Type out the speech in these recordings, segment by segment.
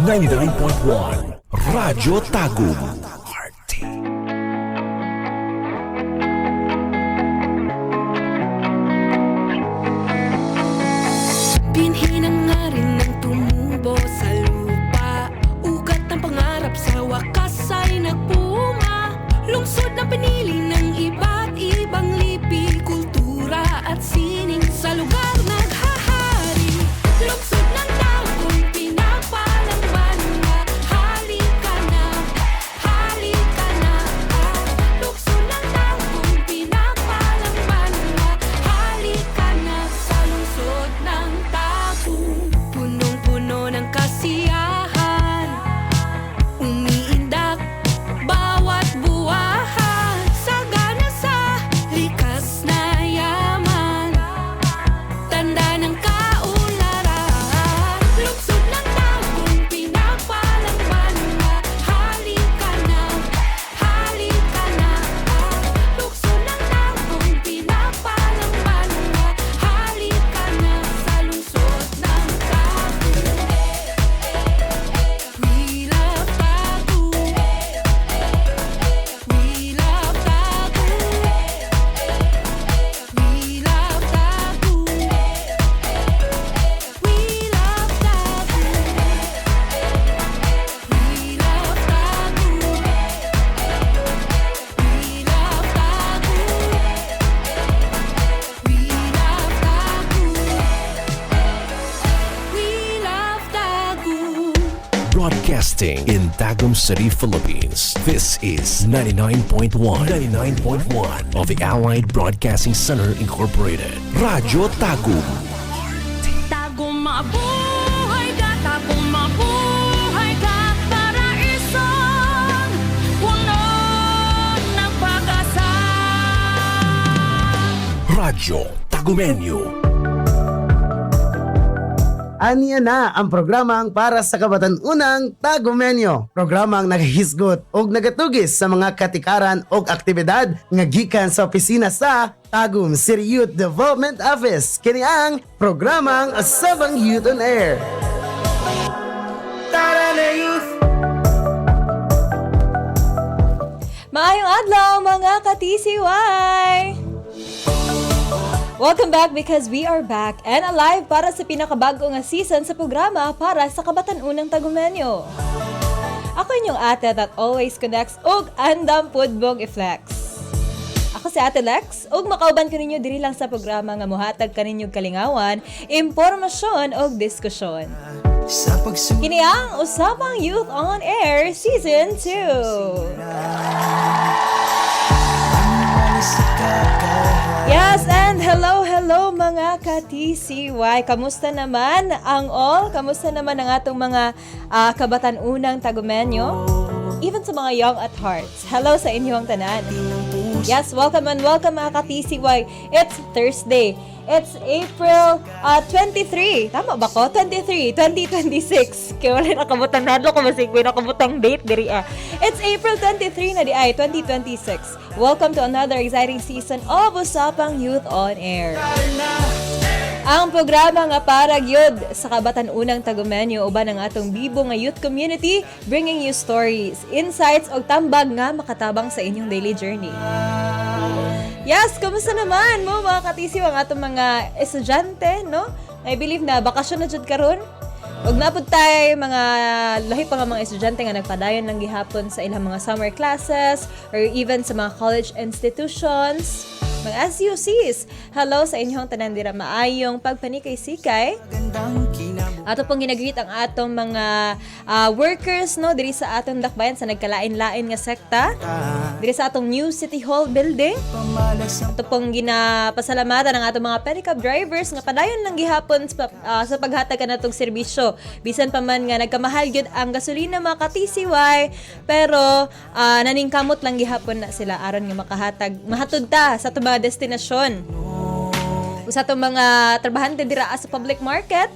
99.1 Radyo Tagum. RT. Binhi na nga rin ang tumubo sa lupa. Ugat ng pangarap sa wakas ay nagbunga. Lungsod na pinili ng iba't ibang lipi, kultura at sining sa lugar naghahari. Lungsod ng taong pinagpalang banwa. Halika na, halika na, ah. Lungsod ng taong pinagpalang banwa. Halika na sa lungsod ng Tagum. Punong-puno ng kasiyahan, umiindak bawat buwahan. Sagana sa likas na yaman, tanda ng kaunlaran. Lungsod ng Tagum, pinagpalang banwa. Halika na, halika na, ah. Lungsod ng Tagum, pinagpalang banwa. Halika na sa lungsod ng Tagum. We love Tagum. We love Tagum. We love Tagum. We love Tagum. We love Tagum. We love Tagum. We love Tagum. We love Tagum. Broadcasting in Tagum City, Philippines. This is 99.1. 99.1 of the Allied Broadcasting Center Incorporated. Radyo Tagum. Tagum mabuhay ka, Tagum mabuhay ka, paraisong puno ng pag-asa. Radyo Tagumenyo. Aniya na ang programang para sa kabatan-unang Tagumenyo. Programang nagahisgot og nagatugis sa mga katikaran og aktibidad nga gikan sa opisina sa Tagum City Youth Development Office. Kini ang programang Usapang Youth on Air. Tara na, youth! Maayong adlaw, mga ka-TCY! Welcome back because we are back and alive para sa pinakabago nga season sa programa para sa kabatan-unang Tagumenyo. Ako inyong ate that always connects og andam pudbong i-flex. Ako si Ate Lex, ug makauban ko ninyo diri lang sa programa nga mohatag kaninyo kalingawan, impormasyon ug diskusyon. Sa pagsulong Kini ang Usapang Youth on Air Season 2. sa kakahay. Yes, and hello, hello, mga ka-TCY. Kamusta naman ang all? Kamusta naman ang atong mga kabatan-unang Tagumenyo? Even sa mga young at hearts. Hello sa inyong tanan. Yes, welcome and welcome, mga ka-TCY. It's Thursday. It's April 23. Tama ba ko? 23, 2026. Kaya wala nakabutang nadlo ko masig nakabutang date diri ah. It's April 23 na di ay 2026. Welcome to another exciting season of Usapang Youth on Air. Ang programa nga para gyud sa kabatan-unang Tagumenyo uban ang atong bibo nga youth community, bringing you stories, insights ug tambag nga makatabang sa inyong daily journey. Yes, kumusta naman mo, mga katisiw, ang atong mga estudyante, no? I believe na bakasyon na jud karon. Ug napud tay mga lahi pa nga mga estudyante nga nagpadayon lang gihapon sa ilang mga summer classes or even sa mga college institutions, mga SUCs. Hello sa inyong tanan dira, maayong pagpanikay sikay. Gandang kinabukasan. Ato pong ginagreet ang atong mga workers, no, diri sa atong dakbayan sa nagkalain-lain nga sekta. Diri sa atong new City Hall building. Pamalas ang Ato pong ginapasalamatan ang atong mga pedicab drivers nga padayon lang gihapon sa paghatag kanatong serbisyo. Bisan pa man nga nagkamahal gyud ang gasolina, mga ka-TCY, pero naningkamot lang gihapon na sila aron nga makahatag mahatod ta sa atong mga destinasyon. Sa atong mga trabahante dira sa public market,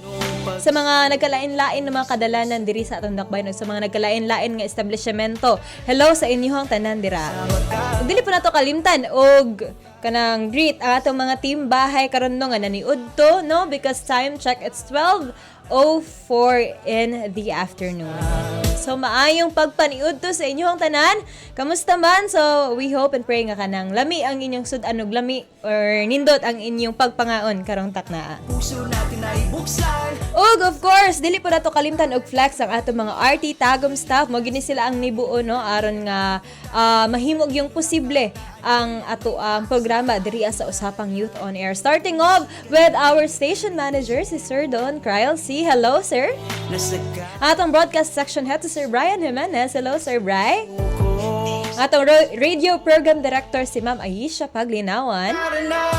sa mga nagkalain-lain na mga kadalanan diri sa atong dakbayan ug sa mga nagkalain-lain nga establishmento. Hello sa inyong tanan dira. Ug dili po nato kalimtan og Kanang greet ang atong mga team bahay karon, no, nga naniudto, no, because time check, it's 12:04 in the afternoon. So maayong pagpaniudto sa inyong tanan. Kamusta man? So we hope and pray nga kanang lami ang inyong sud-an ug lami or nindot ang inyong pagpangaon karong taknaa. Puso natin ay buksan. Ug of course, dili po nato kalimtan og flex ang atong mga RT Tagum staff. Mo gini sila ang nibuo, no, aron nga mahimog yung posible ang ato ang programa diri sa Usapang Youth on Air. Starting off with our station manager, si Sir Don Cryle C. Hello, sir. Nasa ka Atong broadcast section head si Sir Brian Jimenez. Hello, Sir Bry. Atong radio program director, si Ma'am Aisha Paglinawan. Tara na.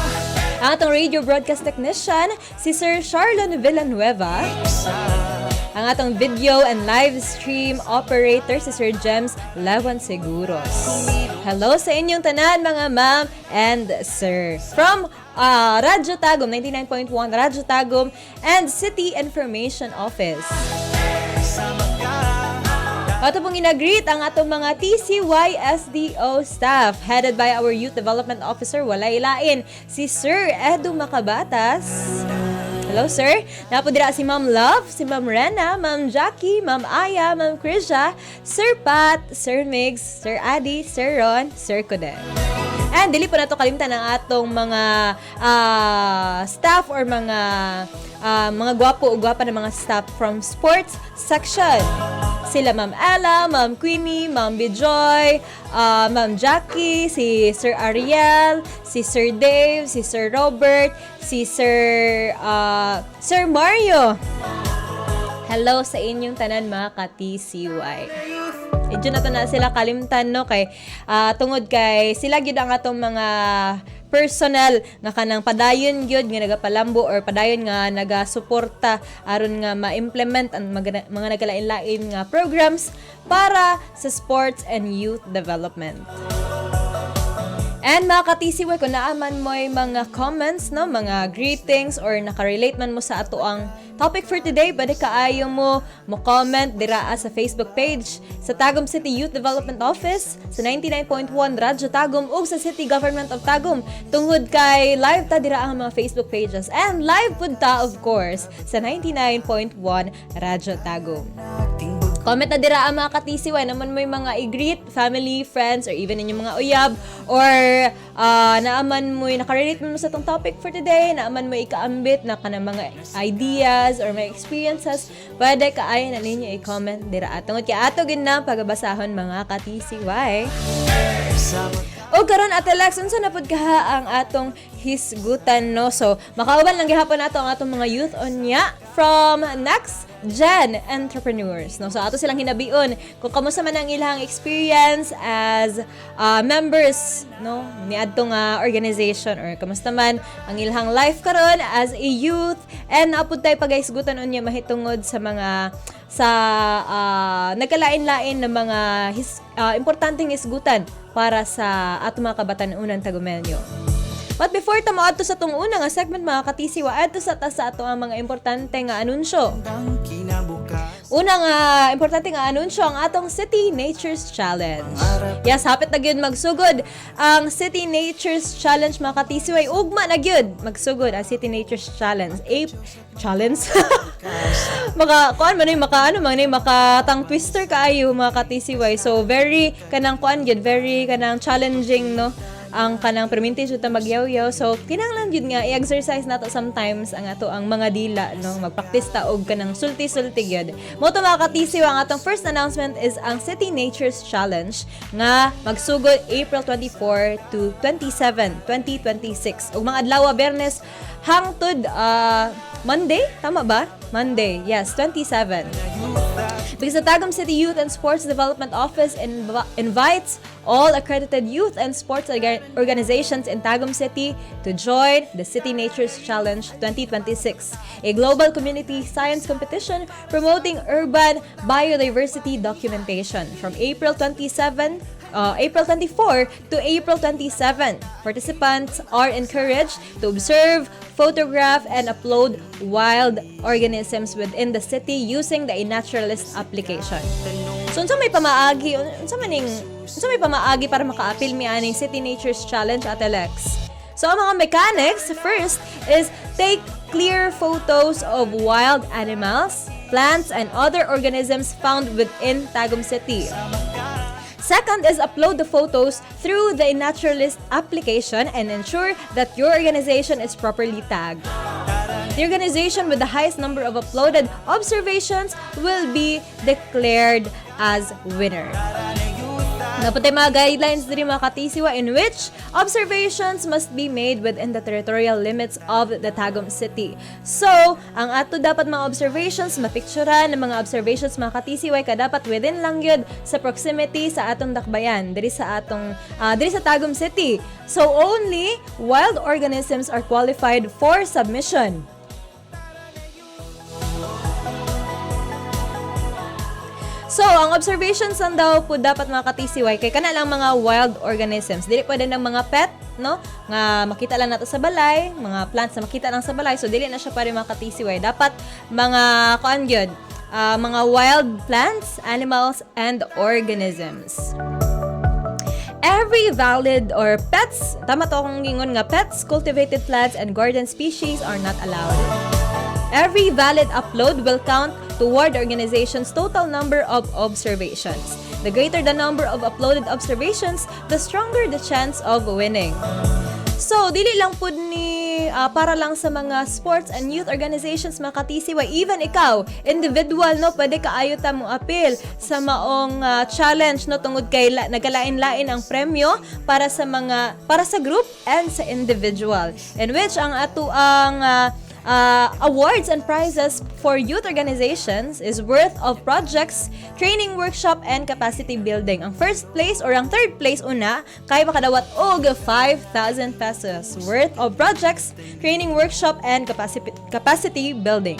Ang atong radio broadcast technician, si Sir Charlon Villanueva. Ang atong video and live stream operator, si Sir James Lewan Seguros. Hello sa inyong tanan, mga ma'am and sir. From Radyo Tagum, 99.1 Radyo Tagum and City Information Office. Ato pong ina-greet ang atong mga TCYSDO staff headed by our Youth Development Officer, walay lain, si Sir Edu Macabatas. Hello, sir. Naa po dira si Ma'am Love, si Ma'am Rena, Ma'am Jackie, Ma'am Aya, Ma'am Krisha, Sir Pat, Sir Migs, Sir Adi, Sir Ron, Sir Kude. And dili po nato kalimtan ang atong mga staff or mga gwapo o gwapa na mga staff from sports section. Sila Ma'am Ella, Ma'am Queenie, Ma'am Bijoy, Ma'am Jackie, si Sir Ariel, si Sir Dave, si Sir Robert, si Sir Mario. Hello sa inyong tanan, mga ka-TCY. Medyo na to na sila kalimtan, no, kay tungod kay sila gyud ang atong mga personal nga kanang padayon gyud nga nagapalambo or padayon nga nagasuporta aron nga ma-implement ang mga nagkalain-lain nga programs para sa sports and youth development. And mga ka-TCY, kung naaman mo'y mga comments, no, mga greetings, or nakarelate man mo sa ato ang topic for today, pwede kaayo mo comment diraa sa Facebook page sa Tagum City Youth Development Office, sa 99.1 Radyo Tagum, ug sa City Government of Tagum. Tungod kay live ta dira ang mga Facebook pages. And live pud ta, of course, sa 99.1 Radyo Tagum. Comment na dira ang mga ka-TCY naman mo yung mga i-greet, family, friends, or even inyong mga uyab, or naaman mo yung nakarelate mo sa tong topic for today, naaman mo ikaambit na kanang mga ideas or mga experiences, pwede kaayo na ninyo i-comment dira. Tungod kay ato gid na pagabasahon, mga ka-TCY. O karon, Ate Lex, unsa na pud kaha ang atong hisgutan, no? So, makauban lang gihapon nato ang atong mga youth unya from Next Gen Entrepreneurs, no? So, ato silang hinabion kung kamusta man ang ilang experience as members, no, niadto nga organization or kamusta man ang ilang life karon as a youth, and naa pud tay pagahisgutan unya mahitungod sa mga sa nagkalain-lain na mga importanteng hisgutan para sa atong mga kabatan-unan Tagumenyo. But before ta moadto sa tong una nga segment, mga ka-TCY, adto sa ta sa ato ang mga importante nga anunsyo. Ang kinabukas. Una nga importante nga anunsyo, ang atong City Natures Challenge. Yes, hapit na gyud magsugod ang City Natures Challenge, mga ka-TCY. Ugma na gyud magsugod ang City Natures Challenge. Ape Challenge. Maka kuan man ni, maka ano man ni, maka tongue twister kaayo, mga ka-TCY. So very kanang kuan gyud, very kanang challenging, no, ang kanang perminti jud ta magyaw-yaw. So kinahanglan jud nga i-exercise nato sometimes ang ato ang mga dila, no, magpractice ta og kanang sulti-sulti gyud. Mo to, mga ka-TCY, ang atong first announcement is ang City Natures Challenge nga magsugod April 24 to 27, 2026 ug mga adlaw Biyernes hangtod Monday, tama ba? Monday, yes, 27. Because the Tagum City Youth and Sports Development Office invites all accredited youth and sports organizations in Tagum City to join the City Natures Challenge 2026, a global community science competition promoting urban biodiversity documentation from April 24 to April 27. Participants are encouraged to observe, photograph, and upload wild organisms within the city using the iNaturalist application. So unsa may pamaagi para makaapil mi aning City Natures Challenge, Ate Lex? So ang mga mechanics, first is take clear photos of wild animals, plants, and other organisms found within Tagum City. Second is upload the photos through the iNaturalist application and ensure that your organization is properly tagged. The organization with the highest number of uploaded observations will be declared as winner. Naa pod mga guidelines diri, mga ka-TCY, in which observations must be made within the territorial limits of the Tagum City. So, ang ato dapat mga observations, mapicturan ng mga observations, mga ka-TCY, ka dapat within lang yun sa proximity sa atong dakbayan, diri sa Tagum City. So, only wild organisms are qualified for submission. So, ang observations lang daw po dapat, mga ka-TCY, kay kana lang mga wild organisms. Dili pwede ng mga pet, no? Nga makita lang nato sa balay, mga plants na makita lang sa balay. So, dili na siya pwede, mga ka-TCY. Dapat mga kuan gyud, mga wild plants, animals, and organisms. Every valid or pets, tama to akong gingon nga pets, cultivated plants, and garden species are not allowed. Every valid upload will count toward the organization's total number of observations. The greater the number of uploaded observations, the stronger the chance of winning. So, dili lang pud ni para lang sa mga sports and youth organizations, mga ka-TCY, even ikaw, individual, no, pwede kaayo ta mo apil sa maong challenge, no, tungod kay nagkalain-lain ang premyo para sa group and sa individual, in which ang ato ang awards and prizes for youth organizations is worth of projects, training workshop, and capacity building. Ang first place or ang third place una kay makadawat og 5,000 pesos worth of projects, training workshop, and capacity building.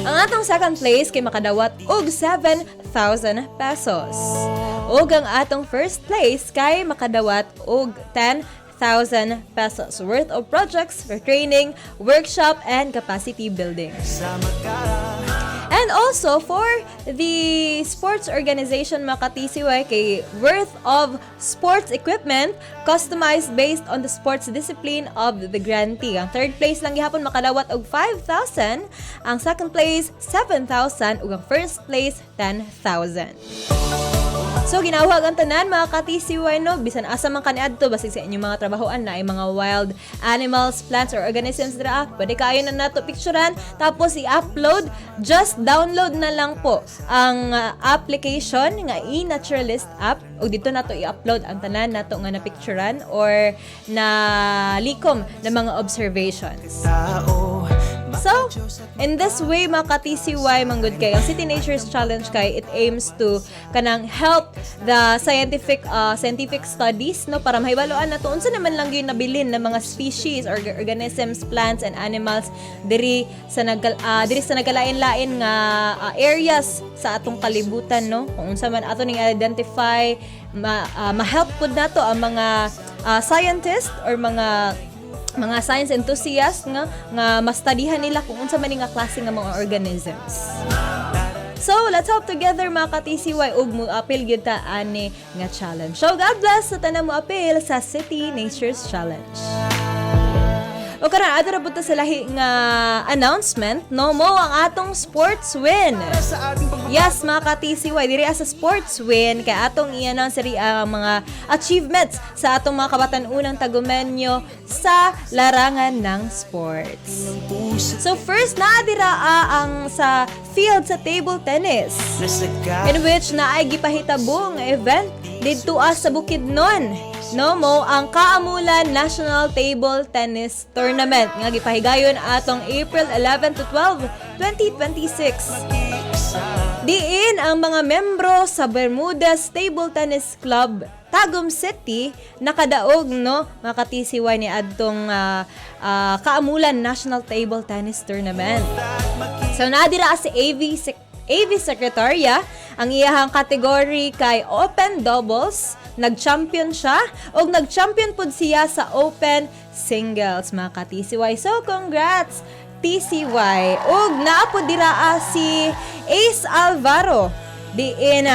Ang atong second place kay makadawat og 7,000 pesos. Ug ang atong first place kay makadawat og 10,000 pesos worth of projects for training, workshop, and capacity building. And also for the sports organization, mga ka-TCY, kay worth of sports equipment customized based on the sports discipline of the grantee. Ang third place lang gihapon makadawat og 5,000, ang second place 7,000 ug ang first place 10,000. So ginawag ang tanan, mga ka-TCY, no, bisan asa man kaniadto, basig sa inyong mga trabahoan na ay mga wild animals, plants or organisms dira, pwede kaayo na nato picturean tapos i-upload. Just download na lang po ang application nga iNaturalist app ug dito nato i-upload ang tanan nato nga na-picturean or na likom na mga observations. Tao. So, in this way, mga ka-TCY, manggod kay, ang City Natures Challenge kay it aims to kanang help the scientific studies, no, para mahibaluan nato unsa naman lang gyud nabilin ng mga species or organisms, plants and animals diri sa nagkalain-lain nga areas sa atong kalibutan, no, kung unsa man ato ning identify, ma-help pud nato ang mga scientist or mga science enthusiast nga mastudyhan nila kung unsa man ni nga klase nga mga organisms. So, let's help together, mga ka-TCY, ug mo apil gyud ta ani nga challenge. So, God bless sa tanan mo apil sa City Natures Challenge. O karon, adto ra pud ta sa lahi nga announcement, no, mo ang atong sports win. Yes, mga ka-TCY, diri sa sports win kay atong i-announce diri ang mga achievements sa atong mga kabatan-unang Tagumenyo sa larangan ng sports. So first na dira ang sa field sa table tennis, in which naay gipahitabo nga event didto sa Bukidnon. No, mo ang Kaamulan National Table Tennis Tournament nga gipahigayon atong April 11 to 12, 2026. Diin ang mga membro sa Bermudez Table Tennis Club Tagum City nakadaog, no, mga ka-TCY, ni adtong Kaamulan National Table Tennis Tournament. So nadira si AV Secretaria, ang iyahang category kay Open Doubles, nag-champion siya ug nag-champion pud siya sa Open Singles, mga ka-TCY. So congrats, TCY. Ug naa pud dira si Ace Alvaro. Diin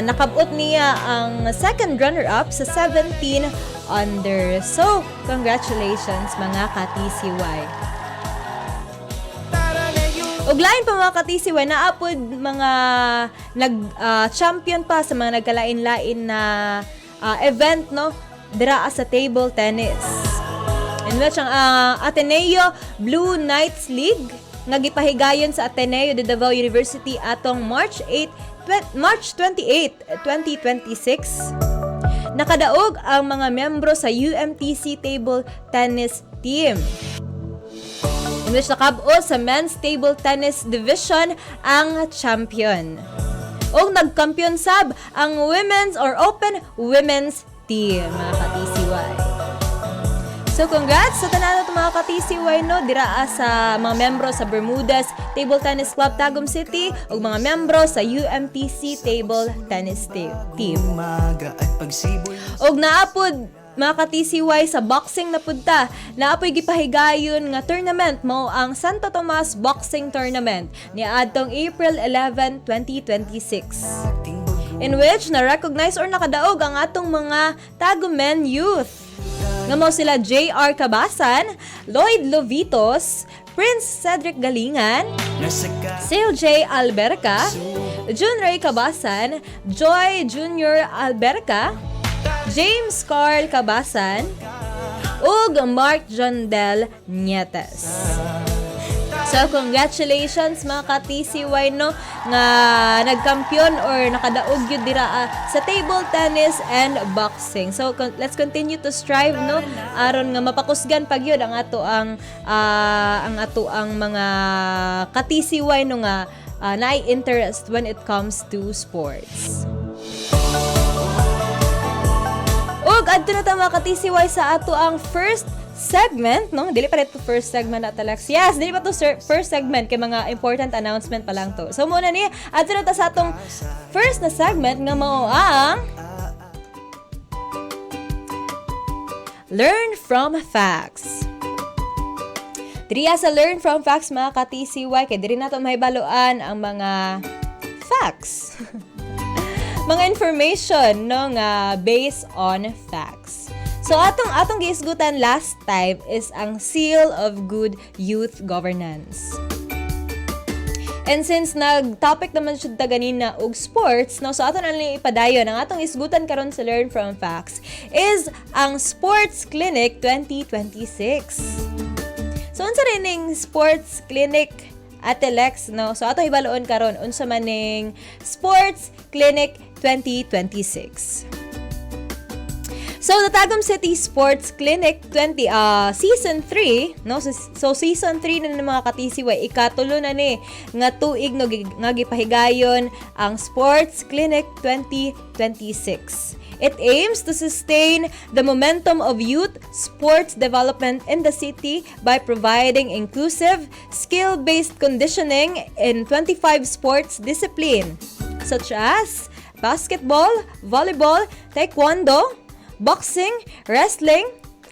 nakabot niya ang second runner-up sa 17 under. So, congratulations, mga ka-TCY. Ug lain pa, mga ka-TCY, naa pod mga nag champion pa sa mga nagkalain-lain na event, no, dira sa table tennis. In which ang Ateneo Blue Knights League nga gipahigayon sa Ateneo de Davao University atong March 28, 2026. Nakadaog ang mga miyembro sa UMTC Table Tennis Team, in which nakab-o sa Men's Table Tennis Division ang champion. Og nagkampiyon sab ang Women's or Open Women's Team, mga ka-TCY. So congrats sa tanan nato, mga ka-TCY, no, dira sa mga membro sa Bermudez Table Tennis Club Tagum City ug mga membro sa UMTC Table Tennis Team. Umaga at pagsibol. Og naa pod, mga ka-TCY, sa boxing na pud ta. Naa poy gipahigayon nga tournament, mao ang Santo Tomas Boxing Tournament niadtong April 11, 2026, in which na-recognize or nakadaog ang atong mga Tagumen youth. Nga mao sila J.R. Cabasan, Lloyd Lovitos, Prince Cedric Galingan, Nasa ka Sil J. Alberca, Jun Ray Cabasan, Joy Jr. Alberca, James Carl Cabasan, ug Mark Jondel Nietes. So, congratulations, mga ka-TCY, no, nga nagkampiyon or nakadaog yun dira sa table tennis and boxing. So, let's continue to strive, no, aron nga mapakusgan pag yun ang ato ang mga ka-TCY, no, nga naay interest when it comes to sports. Ug adto na ta, mga ka-TCY, sa ato ang first segment, no? Dili pa to first segment na Alex. Yes, dili pa to first segment kay mga important announcement pa lang to. So muna ni, adto na ta sa atong first na segment nga mao ang Learn from Facts. Diri sa Learn from Facts, mga ka-TCY, kay diri nato mahibaluan ang mga facts, mga information, no, nga based on facts. So atong giisgutan last time is ang Seal of Good Youth Governance. And since nag-topic naman siya ta ganina og sports, no, so ato na lang ipadayon. Ang atong isgutan karon sa Learn from Facts is ang Sports Clinic 2026. So unsa rin ning Sports Clinic, Ate Lex, no? So ato hibaluon karon unsa man ning Sports Clinic 2026. So the Tagum City Sports Clinic 20 season 3, no? So season 3 na ng mga ka-TCY, ikatulo na ni nga tuig, no, nga gipahigayon ang Sports Clinic 2026. It aims to sustain the momentum of youth sports development in the city by providing inclusive, skill-based conditioning in 25 sports discipline such as basketball, volleyball, taekwondo, boxing, wrestling,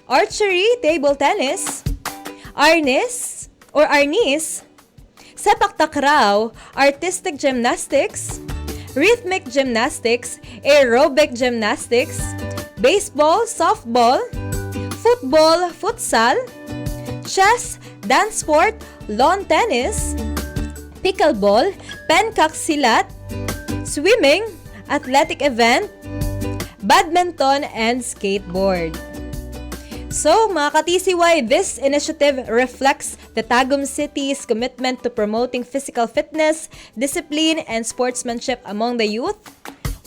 archery, table tennis, arnis or arnis, sepak takraw, artistic gymnastics, rhythmic gymnastics, aerobic gymnastics, baseball, softball, football, futsal, chess, dance sport, lawn tennis, pickleball, pencak silat, swimming, athletic event, badminton, and skateboard. So, mga ka-TCY, this initiative reflects the Tagum City's commitment to promoting physical fitness, discipline, and sportsmanship among the youth,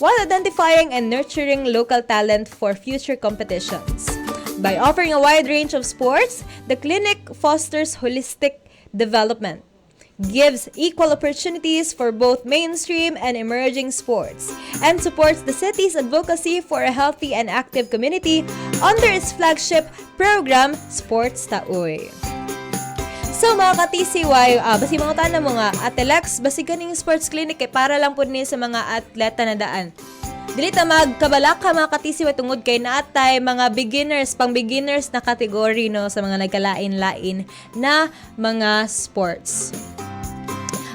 while identifying and nurturing local talent for future competitions. By offering a wide range of sports, the clinic fosters holistic development, gives equal opportunities for both mainstream and emerging sports, and supports the city's advocacy for a healthy and active community under its flagship program, Sports Taoy. So mga ka-TCY, basi mga tanan mo nga, "Ate Lex, basi ganing sports clinic kay para lang po ni sa mga atleta na daan." Dili ta magkabalaka, mga ka-TCY, tungod kay naatay mga beginners, pang beginners na category, no, sa mga nagkalain-lain na mga sports.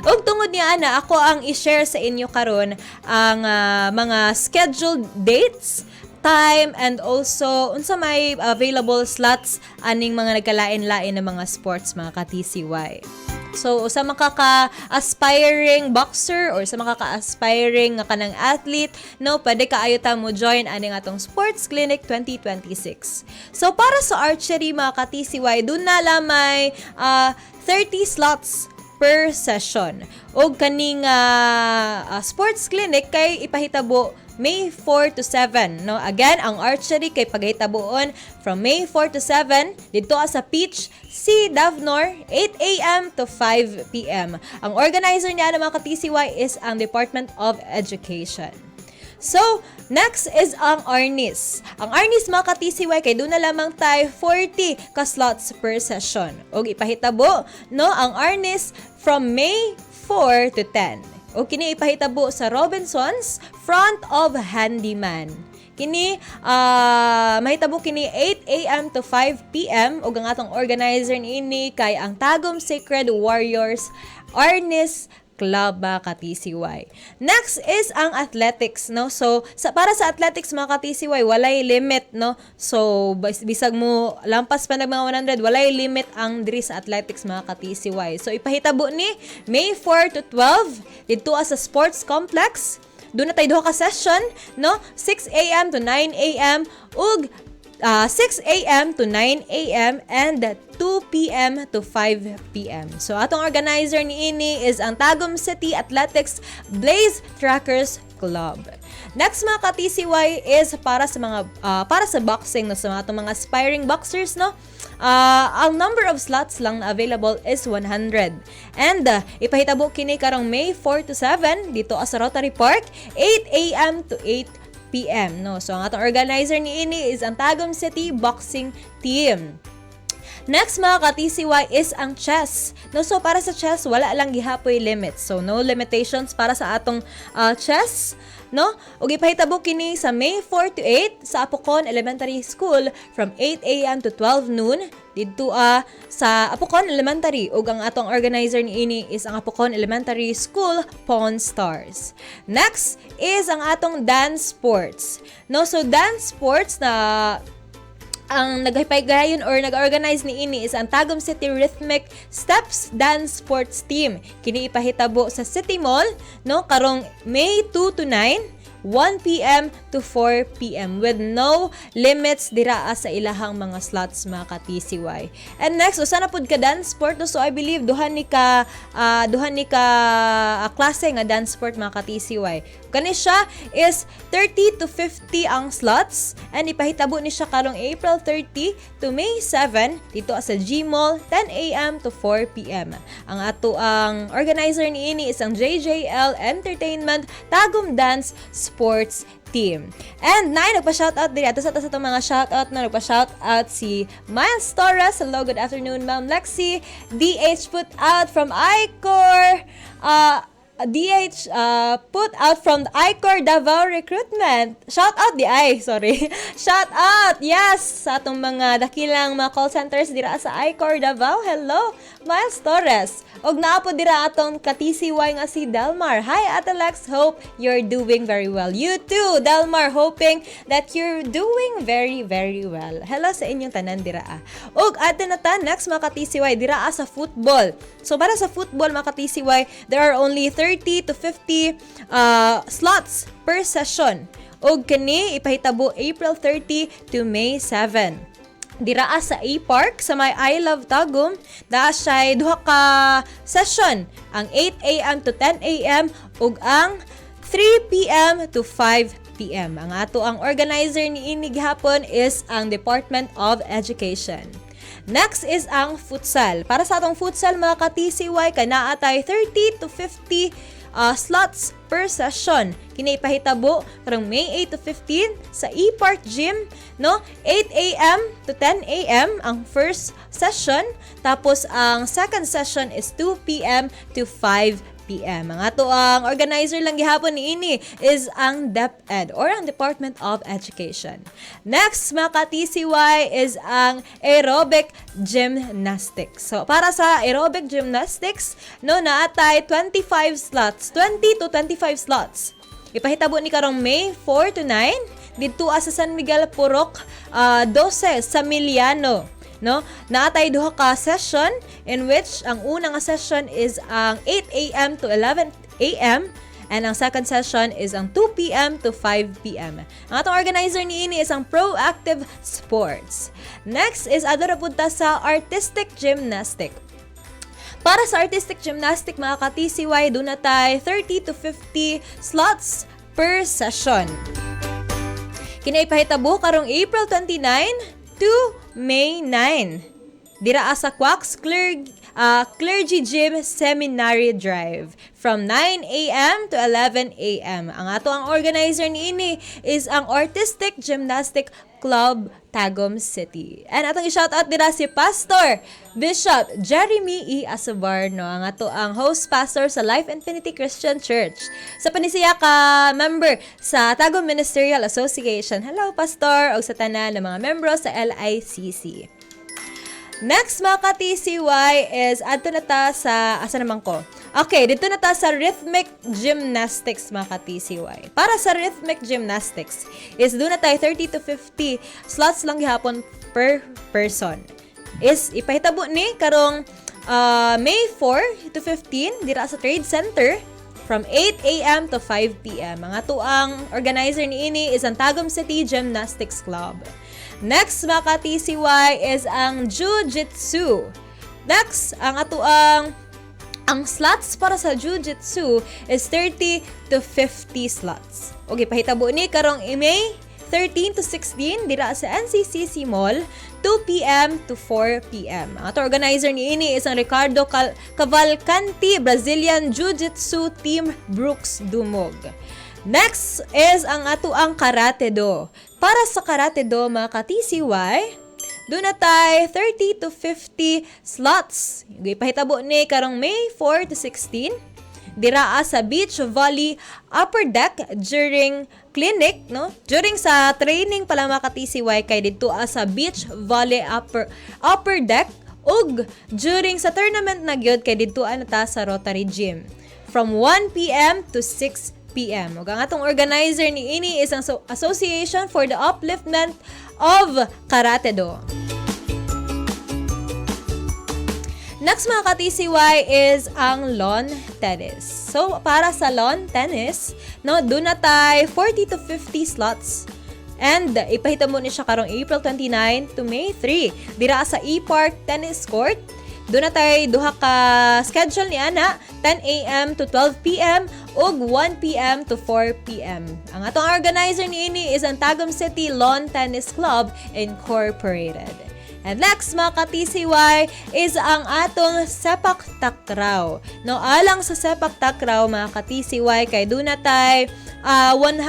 Ug tungod niya ana, ako ang i-share sa inyo karon ang mga scheduled dates, time, and also unsa may available slots aning mga nagkalain-lain na mga sports, mga ka-TCY. So, sa makaka-aspiring boxer or sa makaka-aspiring nga kanang athlete, no, pwede kaayo ta mo join aning atong Sports Clinic 2026. So, para sa archery, mga ka-TCY, duna lamay 30 slots per session. Og kaning sports clinic kay ipahitabo May 4 to 7, no? Again, ang archery kay paghitaboon from May 4 to 7 didto sa Peach C Davnor, 8 a.m. to 5 p.m. Ang organizer niya ng mga ka-TCY is ang Department of Education. So, next is ang Arnis. Ang Arnis, mga ka-TCY, kay duna lamang tay 40 ka slots per session. Og ipahitabo, no, ang Arnis from May 4 to 10. O kini ipahitabo sa Robinsons, front of Handyman. Kini mahitabo kini 8 a.m. to 5 p.m. ug ang atong organizer niini kay ang Tagum Sacred Warriors Arnis Club, mga ka-TCY. Next is ang athletics, no? So, para sa athletics, mga ka-TCY, walay limit, no? So, bisag mo lampas pa nag mga 100, walay limit ang diri sa athletics, mga ka-TCY. So, ipahitabo ni May 4 to 12 didto sa Sports Complex. Duna tay duha ka session, no? 6 a.m. to 9 a.m. ug 6 a.m. to 9 a.m. and 2 p.m. to 5 p.m. So atong organizer niini is ang Tagum City Athletics Blaze Trackers Club. Next, mga ka-TCY, is para sa boxing, no, sa mga atong mga aspiring boxers, no. Ang number of slots lang na available is 100. And ipahitabo kini karong May 4 to 7 didto sa Rotary Park, 8 a.m. to 8 p.m., no. So ang atong organizer niini is ang Tagum City Boxing Team. Next, mga ka-TCY, is ang chess. No, so para sa chess, wala lang gihapoy limits. So no limitations para sa atong chess, no? Ug ipahitabo kini sa May 4 to 8 sa Apokon Elementary School from 8 a.m. to 12 noon didto sa Apokon Elementary ug ang atong organizer niini is ang Apokon Elementary School Pawn Stars. Next is ang atong dance sports. No, so dance sports na ang nagpagayon or nag-organize niini is ang Tagum City Rhythmic Steps Dance Sports Team. Kini ipahitabo sa City Mall, no, karong May 2 to 9, 1 p.m. to 4 p.m. with no limits dira sa ilahang mga slots, mga ka-TCY. And next, usa na pud ka dance sport, no? So I believe duha ni ka klase nga dance sport, mga ka-TCY. Kani siya is 30 to 50 ang slots and ipahitabo ni siya karong April 30 to May 7 didto sa G Mall, 10 a.m. to 4 p.m. Ang ato ang organizer niini is ang JJL Entertainment Tagum Dance Sports Team. And nine, nagpa-shoutout din. Ato sa itong mga shoutout na nagpa-shoutout si Miles Torres. Hello, good afternoon, Ma'am Lexi. DH put out from iCore. DH put out from the iCore Davao Recruitment. Shout out di ay, sorry. Shout out, yes, sa atong mga dakilang mga call centers dira sa iCore Davao. Hello, Miles Torres. Og naa po dira atong ka-TCY nga si Delmar. Hi, Ate Lex. Hope you're doing very well. You too, Delmar. Hoping that you're doing very, very well. Hello sa inyong tanan dira. Og ato na ta, next, mga ka-TCY, dira sa football. So para sa football, mga ka-TCY, there are only 30 to 50 slots per session. Og kani ipahitabo April 30 to May 7 diraa sa A Park sa may I Love Tagum. Naa siya duha ka session, ang 8 a.m. to 10 a.m. ug ang 3 p.m. to 5 p.m. Ang ato ang organizer niini gihapon is ang Department of Education. Next is ang futsal. Para sa atong futsal, mga ka-TCY, kay naa tay 30 to 50 slots per session. Kini ipahitabo karong May 8 to 15 sa E-Park Gym, no? 8 a.m. to 10 a.m. ang first session, tapos ang second session is 2 p.m. to 5 5 p.m. Ang ato ang organizer lang gihapon niini is ang DepEd or ang Department of Education. Next, mga ka-TCY, is ang aerobic gymnastics. So, para sa aerobic gymnastics, no, naatay 25 slots, 20 to 25 slots. Ipahitabo ni karong May 4 to 9 didto sa San Miguel Purok 12 sa Miliano, no? Naatay duha ka session in which ang una nga session is ang 8 a.m. to 11 a.m. and ang second session is ang 2 p.m. to 5 p.m. Ang atong organizer niini is ang Proactive Sports. Next is adto na pud ta sa artistic gymnastic. Para sa artistic gymnastic, mga ka-TCY, duna tay 30 to 50 slots per session. Kini ipahitabo karong April 29 to May 9. Dira sa Quacks Clergy Gym, Seminary Drive, from 9 a.m. to 11 a.m. Ang ato ang organizer niini is ang Artistic Gymnastic Club Tagum City. And atong i-shout out dira si Pastor Bishop Jeremy E. Asabarno, ang ato ang host pastor sa Life Infinity Christian Church. Sa panisiya ka member sa Tagum Ministerial Association. Hello, Pastor, og sa tanan ng mga membro sa LICC. Next, mga ka-TCY, is adto na ta sa asa naman ko. Okay, dito na ta sa rhythmic gymnastics, mga ka-TCY. Para sa rhythmic gymnastics is duna tayo 30 to 50 slots lang gihapon per person. Is ipahitabo ni karong May 4 to 15 dira sa Trade Center from 8 a.m. to 5 p.m. Ang atoang organizer niini is ang Tagum City Gymnastics Club. Next, mga ka-TCY, is ang Jiu-Jitsu. Next, ang atoang ang slots para sa Jiu-Jitsu is 30 to 50 slots. Okay, pahitabo ni karong May 13 to 16 dira sa NCCC Mall, 2 p.m. to 4 p.m. Ang ato organizer niini is ang Ricardo Cavalcanti Brazilian Jiu-Jitsu Team Brooks Dumog. Next is ang ato ang Karate Do. Para sa Karate Do, mga ka-TCY, duna tay 30 to 50 slots. Ipahitabo ni karong May 4 to 16 diraa sa Beach Volley Upper Deck during clinic, no? During sa training pala, mga ka-TCY, kay didto sa Beach Volley Upper Deck ug during sa tournament na gyud kay didto na ta sa Rotary Gym from 1 p.m. to 6 p.m. Ug ang atong organizer niini is ang Association for the Upliftment of Karate Do. Next, mga ka-TCY, is ang lawn tennis. So, para sa lawn tennis, no, duna tay 40 to 50 slots. And ipahitabo ni siya karong April 29 to May 3 dira sa E-Park Tennis Court. Duna tay duha ka schedule ni ana, 10 a.m. to 12 p.m. ug 1 p.m. to 4 p.m. Ang atong organizer niini is ang Tagum City Lawn Tennis Club Incorporated. And next, mga ka-TCY, is ang atong Sepak Takraw. No, alang sa Sepak Takraw, mga ka-TCY, kay duna tay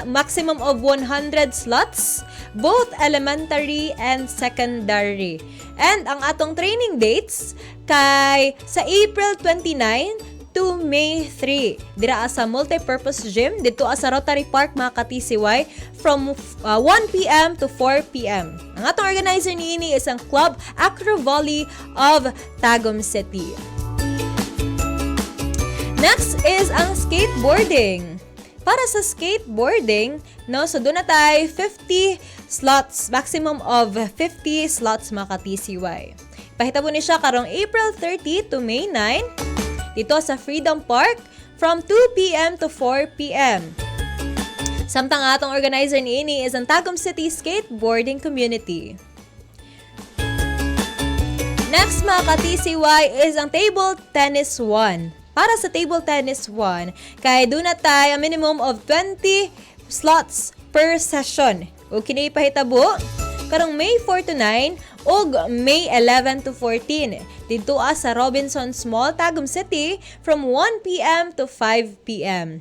maximum of 100 slots, both elementary and secondary. And ang atong training dates kay sa April 29 to May 3. Dira sa multipurpose gym didto sa Rotary Park, mga ka-TCY, from 1 p.m. to 4 p.m. Ang atong organizer niini is ang Club Acro Volley of Tagum City. Next is ang skateboarding. Para sa skateboarding, no, so duna tay 50 slots, maximum of 50 slots, mga ka-TCY. Pahitabo ni siya karong April 30 to May 9 didto sa Freedom Park from 2 p.m. to 4 p.m. Samtang atong organizer niini is ang Tagum City Skateboarding Community. Next, mga ka-TCY, is ang Table Tennis 1. Para sa Table Tennis 1, kay duna tay a minimum of 20 slots per session. O kini pahitabo karong May 4 to 9 ug May 11 to 14 didto sa Robinson's Mall, Tagum City, from 1 p.m. to 5 p.m.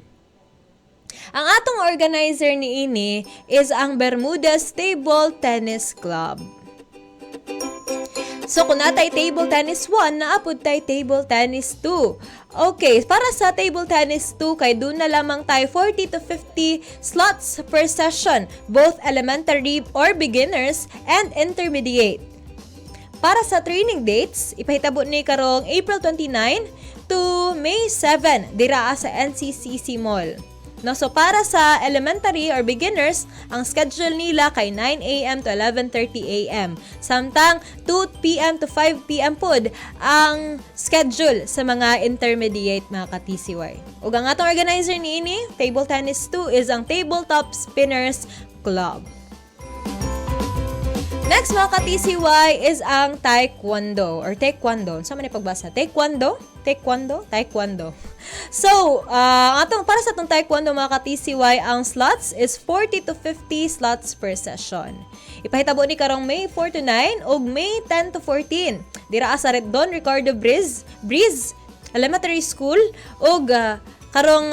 Ang atong organizer niini is ang Bermudez Table Tennis Club. So kung naa tay table tennis 1, naa pud tay table tennis 2. Okay, para sa table tennis 2 kay duna lamang tayo 40 to 50 slots per session, both elementary or beginners and intermediate. Para sa training dates, ipahitabo ni karong April 29 to May 7 dira sa NCCC Mall. No, so para sa elementary or beginners, ang schedule nila kay 9 a.m. to 11:30 a.m. Samtang 2 p.m. to 5 p.m. pod ang schedule sa mga intermediate, mga ka-TCY. Ug ang atong organizer niini, Table Tennis 2, is ang Tabletop Spinners Club. Next, mga ka-TCY, is ang Taekwondo or Taekwondo. Unsa man ni pagbasa? Taekwondo? Taekwondo? Taekwondo. So, atong para sa atong Taekwondo, mga ka-TCY, ang slots is 40 to 50 slots per session. Ipahitabo ni karong May 4 to 9 ug May 10 to 14. Dira sa Don Ricardo Briz Elementary School ug karong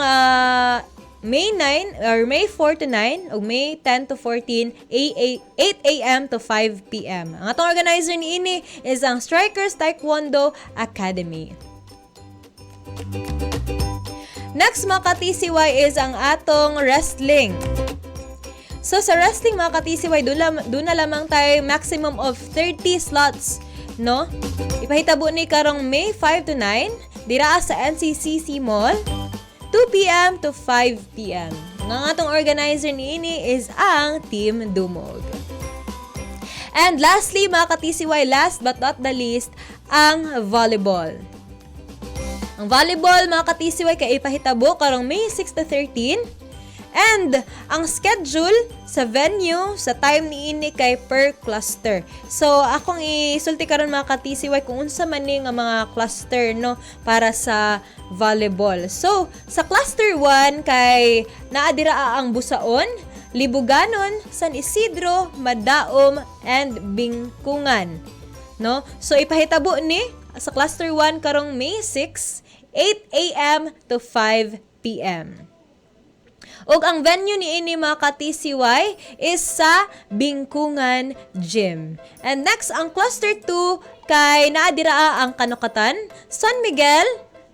May 9 or May 4 to 9 ug May 10 to 14, 8 a.m. to 5 p.m. Ang atong organizer niini is ang Strikers Taekwondo Academy. Next, mga ka-TCY, is ang atong wrestling. So sa wrestling, mga ka-TCY, duna lamang tayo maximum of 30 slots, no? Ipahitabo ni karong May 5 to 9 dira sa NCCC Mall, 2 p.m. to 5 p.m. Ang atong organizer niini is ang Team Dumog. And lastly, mga ka-TCY, last but not the least, ang volleyball. Ang volleyball, mga ka-TCY, kay ipahitabo karong May 6 to 13. And ang schedule sa venue, sa time niini kay per cluster. So akong isulti karon, mga ka-TCY, kung unsa man ni nga mga cluster, no, para sa volleyball. So sa cluster 1 kay naa dira ang Busaon, Libuganon, San Isidro, Madaom, and Bingkungan. No? So ipahitabo ni sa cluster 1 karong May 6, 8 a.m. to 5 p.m. Ug ang venue niini, mga ka-TCY, is sa Bingkungan Gym. And next, ang cluster 2 kay naa dira ang Kanokatan, San Miguel,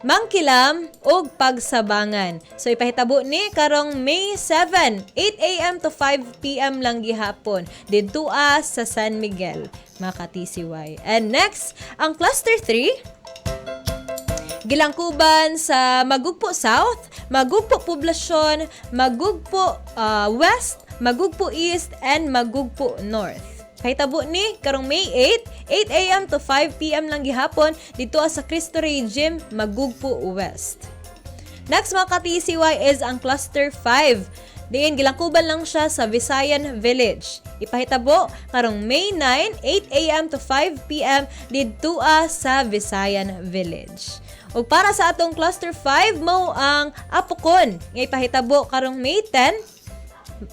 Mangkilam ug Pagsabangan. So ipahitabo ni karong May 7, 8 a.m. to 5 p.m. lang gihapon didto sa San Miguel, mga ka-TCY. And next, ang cluster 3, gilangkuban sa Magugpo South, Magugpo Poblacion, Magugpo West, Magugpo East, and Magugpo North. Kahitabo ni karong May 8, 8 a.m. to 5 p.m. lang gihapon didto sa Cristo Rey Gym, Magugpo West. Next, mga ka-TCY, is ang Cluster 5. Diin gilangkuban lang siya sa Visayan Village. Ipahitabo karong May 9, 8 a.m. to 5 p.m. didto sa Visayan Village. Ug para sa atong Cluster 5 mao ang Apokon nga ipahitabo karong May 10,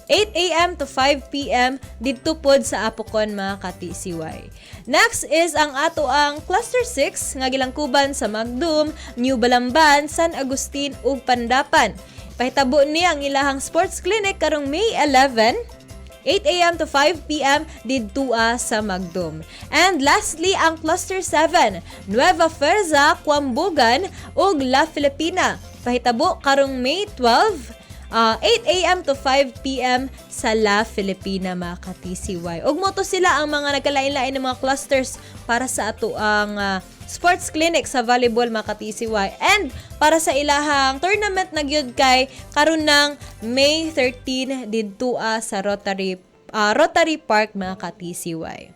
8 a.m. to 5 p.m. didto pod sa Apokon, mga ka-TCY. Next is ang ato ang Cluster 6 nga gilangkuban sa Magdum, New Balamban, San Agustin ug Pandapan. Pahitabo ni ang ilahang sports clinic karong May 11, 8 a.m. to 5 p.m. didto sa Magdum. And lastly, ang Cluster 7, Nueva Fuerza, Kuambogan ug La Filipina. Pahitabo karong May 12, 8 a.m. to 5 p.m. sa La Filipina, mga ka-TCY. Ug mao to sila ang mga nagkalain-lain ng mga clusters para sa ato ang sports clinic sa volleyball, mga ka-TCY. And para sa ilahang tournament na gyud kay karon ng May 13 didto sa Rotary Park, mga ka-TCY.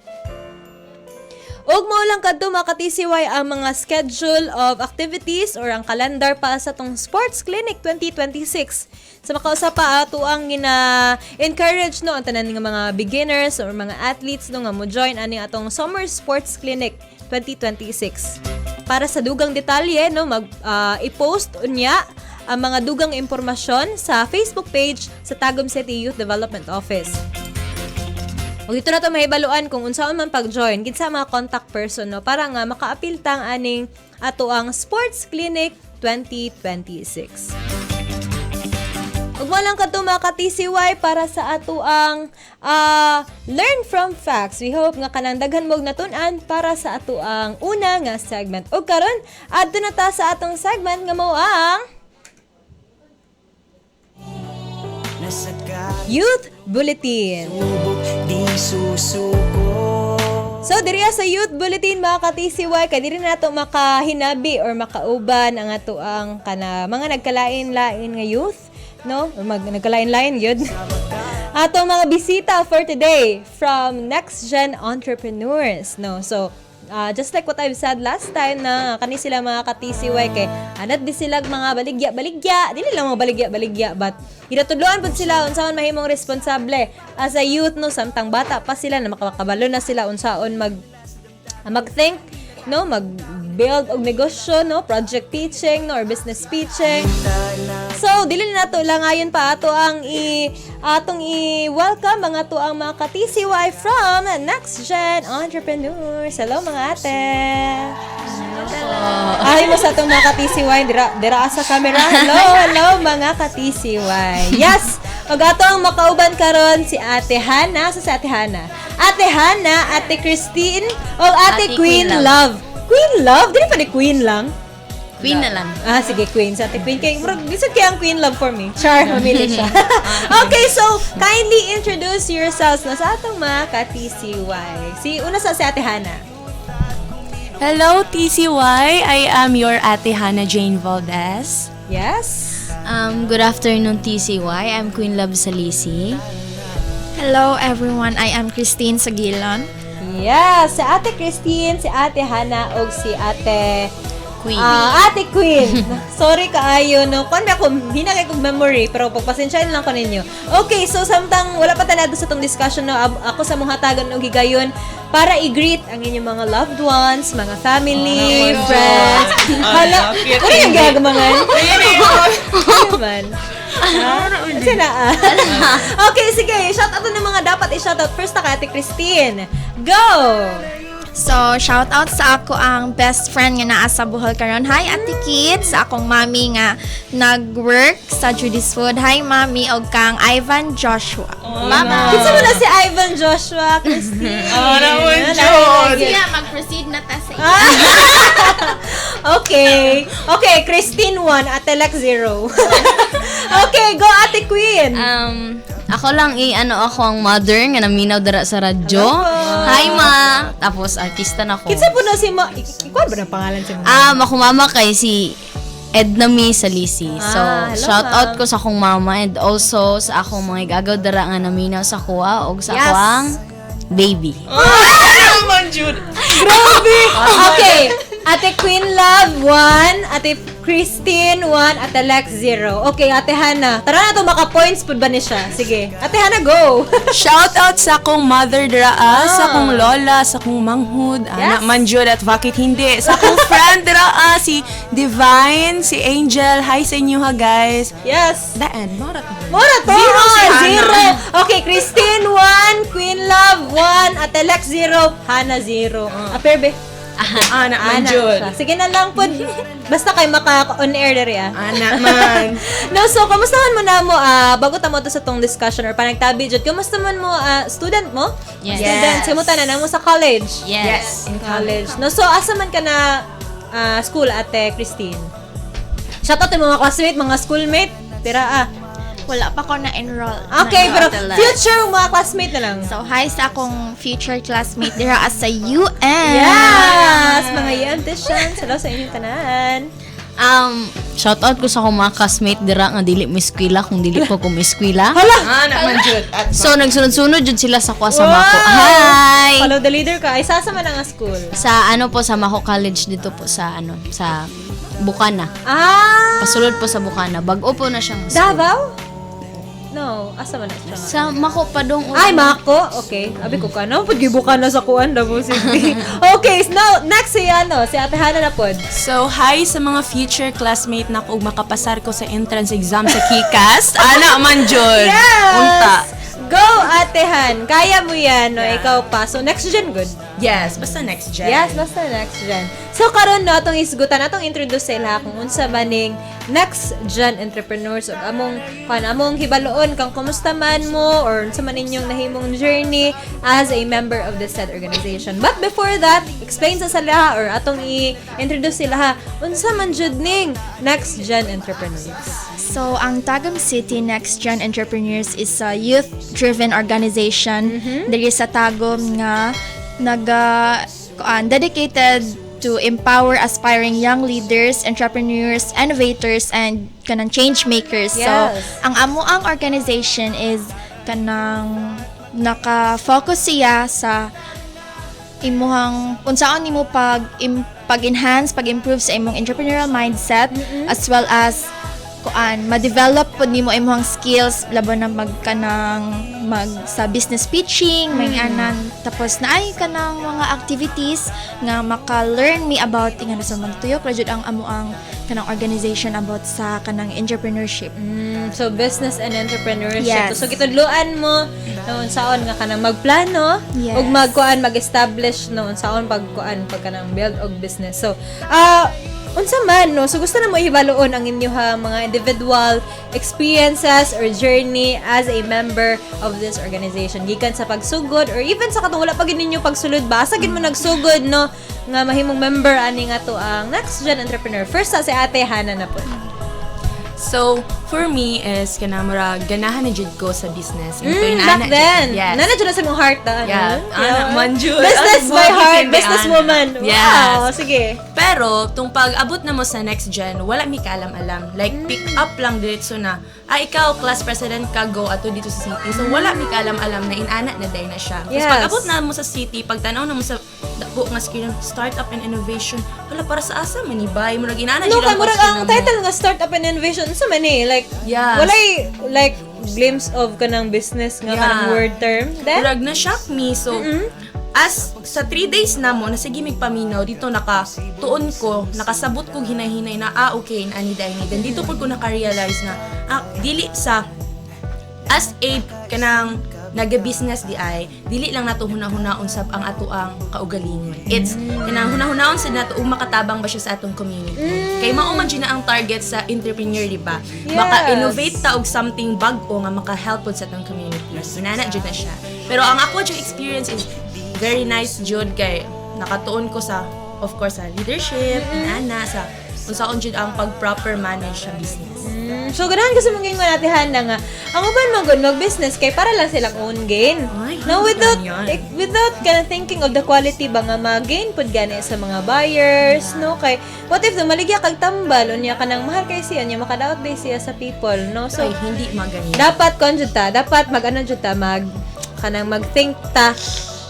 Ug mao lang kadto, mga ka-TCY, ang mga schedule of activities or ang calendar para sa atong Sports Clinic 2026. Sa makausa pa, ato ang gina-encourage, no, ang tanan nga mga beginners or mga athletes, no, nga mo join ani atong Summer Sports Clinic 2026. Para sa dugang detalye, no, mag i-post unya ang mga dugang impormasyon sa Facebook page sa Tagum City Youth Development Office. Ug didto na to mahibaluan kung unsaon man pag-join, kinsa mga contact person, no, para nga makaapil tang aning ato ang Sports Clinic 2026. Ug mo lang kadto, mga ka-TCY, para sa ato ang Learn from Facts. We hope nga kanang daghan mo natun-an para sa ato ang una nga segment. Ug karon, adto na ta sa atong segment nga mao ang Nasa Youth Bulletin. Subok, di susuko. So, diriya sa Youth Bulletin, mga ka-TCY, kay diri na nato makahinabi or makauban ang ato ang kana mga nagkalain-lain nga youth, no? Or nagkalain-lain gyud. Ato mga bisita for today from Next Gen Entrepreneurs, no? So, just like what I've said last time na kani sila, mga ka-TCY, kay anad di sila mga baligya baligya, dili lang mga baligya baligya, but hinatudloan pud sila unsaon mahimong responsable as a youth, no, samtang bata pa sila na makakabalo na sila unsaon mag-think, no, mag-build og negosyo, no, project pitching, no, or business pitching. So, dili na nato langayon pa, ato ang i atong i-welcome mga to ang mga ka-TCY from Next Gen Entrepreneurs. Hello, mga ate. Ay mo sa atong mga ka-TCY dira dira sa camera. Hello, hello, mga ka-TCY. Yes, ug ato ang makauban karon si Ate Hana, sa si Ate Hana. Ate Hana, Ate Christine, o Ate, Ate Queen, Queen Love. Love. Queen Love? Dili pa ni Queen lang. Queen na lang. Ah, sige, Queen. Sa Ate Queen. Kay, murag, bisag kaya ang Queen Love for me. Char, mamili siya. Okay, so, kindly introduce yourselves na sa atong mga ka-TCY. Si, una sa si Ate Hana. Hello, TCY! I am your Ate Hannah Jane Valdez. Yes? Good afternoon, TCY. I'm Queen Love Salisi. Hello everyone, I am Christine Sagilon. Yes, si Ate Christine, si Ate Hana, o si Ate Queen. Ah, Ate Queen. Sorry kaayo, no. Kuan ba ako, hina kay kong memory, pero pagpasensyahan lang ko ninyo. Okay, so samtang wala pa tanado sa tong discussion, no, ako sa mong hatagan og higayon para i-greet ang inyong mga loved ones, mga family, friends. Hala, ano yung gagamangan? Ano man? Ha? Kasi na, ah. Okay, sige. Shout out na mga dapat i-shout out. First na kay Ate Christine. Go! So, shout out sa ako ang best friend nga naa sa Bohol karon. Hi, Ate Kit, sa akong mami nga nag-work sa Judy's Food. Hi, Mami, og kang Ivan Joshua. Bye-bye! Kinsa mo na si Ivan Joshua, Christine? Oh, naman, Wala, Jod. wala. Yeah, mag-proceed na ta sa Okay. Okay, Christine 1, Ate Lex 0. Okay, go, Ate Queen. Ako lang i-ano ako ang mother nga naminaw dara sa radyo. Hello po. Hi, Ma! Tapos, artista na ko. Kinsa po na si Ma? Ikaw ba na pangalan si Ma? Ah, makumama kay si Edna Mi Salisi. So, Ah, hello, shout out ma'am. ko sa akong mama and also sa akong mga igagaw dara nga naminaw sa kuha og sa Yes. ako ang baby. Naman, Jude! Grabe! Okay. Ate Queen Love, 1. Ate Christine, 1. Ate Lex, 0. Okay, Ate Hana. Tara na to, maka-points po ba ni siya? Sige. Ate Hana, go! Shout out sa akong mother dira, sa akong lola, sa akong manghud, Yes. anak man jud at bakit hindi, sa akong friend dira, si Divine, si Angel. Hi sa inyo ha, guys. Yes! Daan, mora to. Mura to! Zero si Ah, Hana. zero! Okay, Christine, 1. Queen Love, 1. Ate Lex, 0. Hana, 0. Aperbe. Anak man Ana jud. siya. Sige na lang po. Basta kay maka on air diri ah. Anak man. No, so kamustahan mo na mo bago ta mo to sa tong discussion or panagtabi jud. Kamusta man mo student mo? Yes. Student, yes. Kamusta na mo sa college? Yes. In college. No, so asa man ka na school, Ate Christine? Shout out to mga classmate, mga schoolmate. Tira ah. Wala pa ko na-enroll. Okay, pero Ate Lex. future mga classmate na lang. So, hi sa akong future classmate dira as sa UN. Yes, mga UMTicians. Hello sa inyong tanan. Shout out ko sa akong mga classmate dira nga dili mo eskwela kung dili po ko mo eskwela. Hala! Anak man jud. At So nagsunod-sunod jud sila sa kuha sa Mako. Wow! Hi. Follow the leader ka. Ay, sasa man ang school. Sa ano po sa Mako College dito po sa ano sa Bukana. Ah! Pasulod po sa Bukana. Bag-o po na siyang school. Davao? No, asa man na siya? Sa Mako pa dong. Ay, Mako. Okay. Abi ko ka na. Pag-ibuka na sa kuan, Davao City. Okay, so now, next si ano, si Ate Hana na pod. So, hi sa mga future classmate na ug makapasar ko sa entrance exam sa KICAS. Ana man jud. Yes! Unta. Go, Ate Han. Kaya mo yan, no? Ikaw pa. So, next gen, good. Yes, basta next gen. Yes, basta next gen. So karon no, atong isgutan, atong introduce sila kung unsa man ning next gen entrepreneurs ug among kan among hibaluon kang kumusta man mo or unsa man inyong nahimong journey as a member of the said organization. But before that, explain sa sila or atong i-introduce sila ha, unsa man jud ning next gen entrepreneurs. So, ang Tagum City Next Gen Entrepreneurs is a youth-driven organization diri sa Tagum nga naga kuan, dedicated to empower aspiring young leaders, entrepreneurs, innovators, and kanang change makers. So, ang amo ang organization is kanang naka-focus siya sa imuhang unsaon nimo pag-enhance, pag-improve sa imong entrepreneurial mindset as well as kuan, ma-develop pod nimo imong skills, labi na mag kanang mag sa business pitching, may anan, tapos naay kanang mga activities nga maka-learn me about ingana. Sa magtuyok ra jud ang amo ang kanang organization about sa kanang entrepreneurship. So business and entrepreneurship. Yes. So gitudloan mo no unsaon nga kanang magplano ug magkuan, mag-establish no unsaon pagkuan, pag kanang build og business. So unsa man no, so gusto na mo ihibaluon ang inyong mga individual experiences or journey as a member of this organization gikan sa pagsugod or even sa katong wala pa gid ninyo pagsulod ba, asa gid mo nagsugod no nga mahimong member ani nga to ang next gen entrepreneur. First sa si Ate Hana na po. So, for me is kana murag ganahan na jud ko sa business. Back Inana jud. then. Yes. Nana jud na sa imong heart ta. Yeah. Ana man jud. Business As by heart, hindi, businesswoman. ana. Yes. Wow, sige. Pero, tung pag-abot na mo sa next gen, wala mi kaalam-alam. Like, pick up lang diretso na, ah, ikaw, class president ka, go ato dito sa city. So, wala mi kaalam-alam na inana na day na siya. Tapos, pag-abot na mo sa city, pagtanaw na mo sa dako nga screen, startup and innovation, wala, para sa asa man ni bay? Murag inana No, jud kay ang murag question ang na mo. title nga startup and innovation sa man eh, like walay like glimpse of kanang business nga kanang word term. Then Murag na shock me. So, as sa 3 days na mo, nasige mig paminaw, dito naka tuon ko, nakasabot ko hinahinay na, ah, okay, ani dahil ni. Then dito po ko naka-realize na, ah, dili sa, as a, kanang, naga-business di ay, dili lang nato hunahunahon sab ang ato ang kaugalingon. It's, kanang hunahunahon sa nato ug makatabang ba siya sa atong community. Kay mao man jud na ang target sa entrepreneur, di ba? Yes. Maka-innovate ta og something bag-o nga maka-help pod sa atong community. Inana jud na siya. Pero ang ako jud experience is very nice jud kay nakatuon ko sa, of course, sa leadership, inana sa unsaon jud ang pag-proper manage sa business. So ganahan kasi maging manatihan na nga ang uban man gud mag-business kay para lang silang own gain. Ay, No, hindi without ganyan. like, without kind of thinking of the quality ba nga ma-gain pud gani sa mga buyers, no? Kay what if no maligya kag tambal, unya kanang mahal kay siya, unya makadaot ba siya sa people, no? So Ay, hindi maganyan. Dapat kon jud ta, dapat mag ano jud ta, mag kanang mag-think ta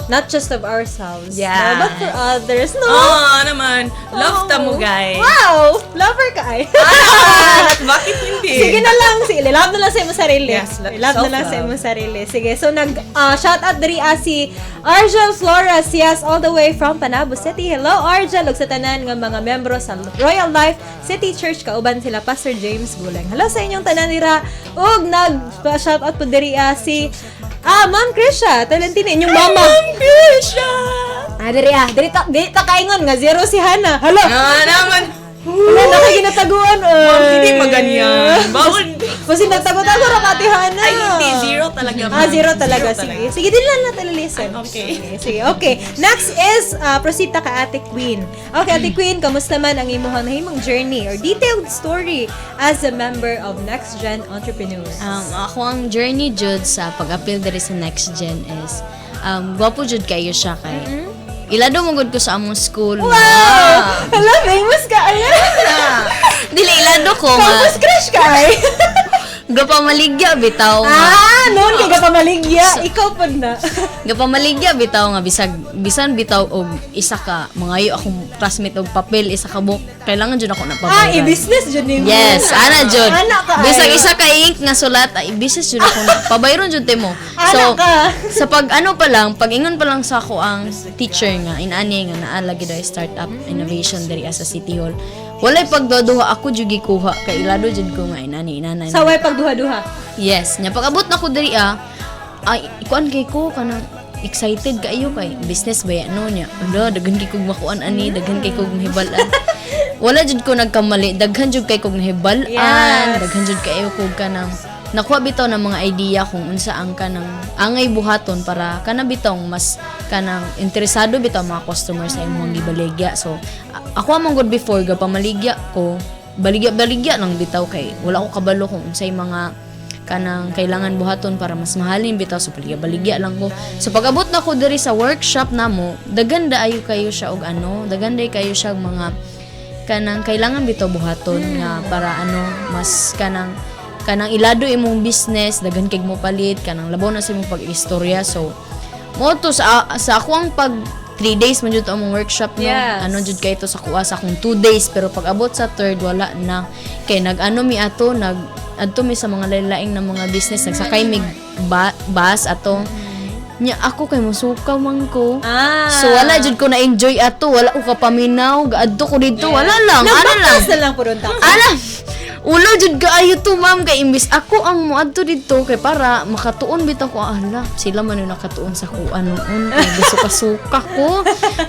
not just of ourselves, no, but for others, no? Oh, naman. Love ta mo, guys. Wow! Lover ka ay. Ah, bakit hindi? Sige na lang, sige, love na lang sa imong sarili. Yes, Love na lang sa self-love. imong sarili. Sige, so nag shout out diri si Argel Flores, yes, all the way from Panabo City. Hello Argel, ug sa tanan nga mga membro sa Royal Life City Church kauban sila Pastor James Guleng. Hello sa inyong tanan dira. Ug nag shout out po diri si Ma'am Krisha, Talentino, inyong mama. Ma'am Krisha! Ah, diri diri ta kaingon nga zero si Hana. Hello. Ah, naman. Wala na kay ginataguan. Ma'am, hindi oy. maganyan. Bawal. Kasi nagtago-tago ra ka, Ate Hana. Ay, hindi. Zero talaga, Ah, ma'am. zero talaga. Zero Sige. Sige, din lang natin listen. Ay, okay. Sige, sige, okay. Next is, proceed ta ka Ate Queen. Okay, Ate Queen, kamusta man ang imong nahimong journey or detailed story as a member of Next Gen Entrepreneurs? Ako ang journey jud sa pag-apil diri sa next gen is gwapo jud kayo siya kay ilado mo gud ko sa among school. Wow! Hello, famous ka. Ayan. Dili ilado ko nga Campus crush ka ay. gapamaligya bitaw nga. Ah, noon kay gapamaligya. Ikaw po na. Gapamaligya bitaw nga bisag bisan bitaw og isa ka mangayo akong classmate og papel, isa ka book, kailangan jud ako na Ah, pabayran. i-business jud nimo. Yes, ana jud. Ana ka ay. Bisag isa ka ink nga sulat, ay business jud ako na. Pabayron jud mo. Ana So, ka. sa pag ano pa lang, pag ingon pa lang sa ako ang teacher nga inani nga naa lagi daw startup innovation diri sa City Hall. Walay pagduha ako jud gikuha kay ilado jud ko nga inani inana. Saway pagduha-duha. Yes, nya pag-abot na ko diri ay, kuan kay ko kanang Excited kaayo kay business ba no niya. Ala, daghan kay kog makuan ani, daghan kay kog mahibal-an. Wala jud ko nagkamali, daghan jud kay kog nahibal-an, daghan jud kayo kog kanang nakuha bitaw ng mga idea kung unsa ang kanang angay buhaton para kana bitaw mas kanang interesado bitaw mga customer sa imong gibaligya. So ako among good before ga pamaligya ko, baligya-baligya lang bitaw kay wala ko kabalo kung unsay mga kanang kailangan buhaton para mas mahalin bitaw, so baligya-baligya lang ko. So pag-abot na ko diri sa workshop namo, daghan ayo kayo siya og ano, daghan day kayo siya og mga kanang kailangan bitaw buhaton nga para ano mas kanang kanang ilado imong business, daghan kay mo palit kanang labaw na sa imong pag-istorya. So mo to sa ako ang pag 3 days man jud to among workshop, no? Ano jud kay to sa kuha sa akong 2 days, pero pag abot sa third, wala na kay nag ano mi ato, nag adto mi sa mga lain-laing na mga business, nagsakay mig bus ato nya. Ako kay musuka man ko. So wala jud ko na enjoy ato, wala ko kapaminaw, gaadto ko dito, wala lang, ana lang. Nagbakas na lang purunta. Ala, ulo jud kaayo to, ma'am, kay imbis ako ang moadto didto kay para makatuon bitaw ko, ala, sila man yung nakatuon sa kuan noon kay gasuka-suka ko.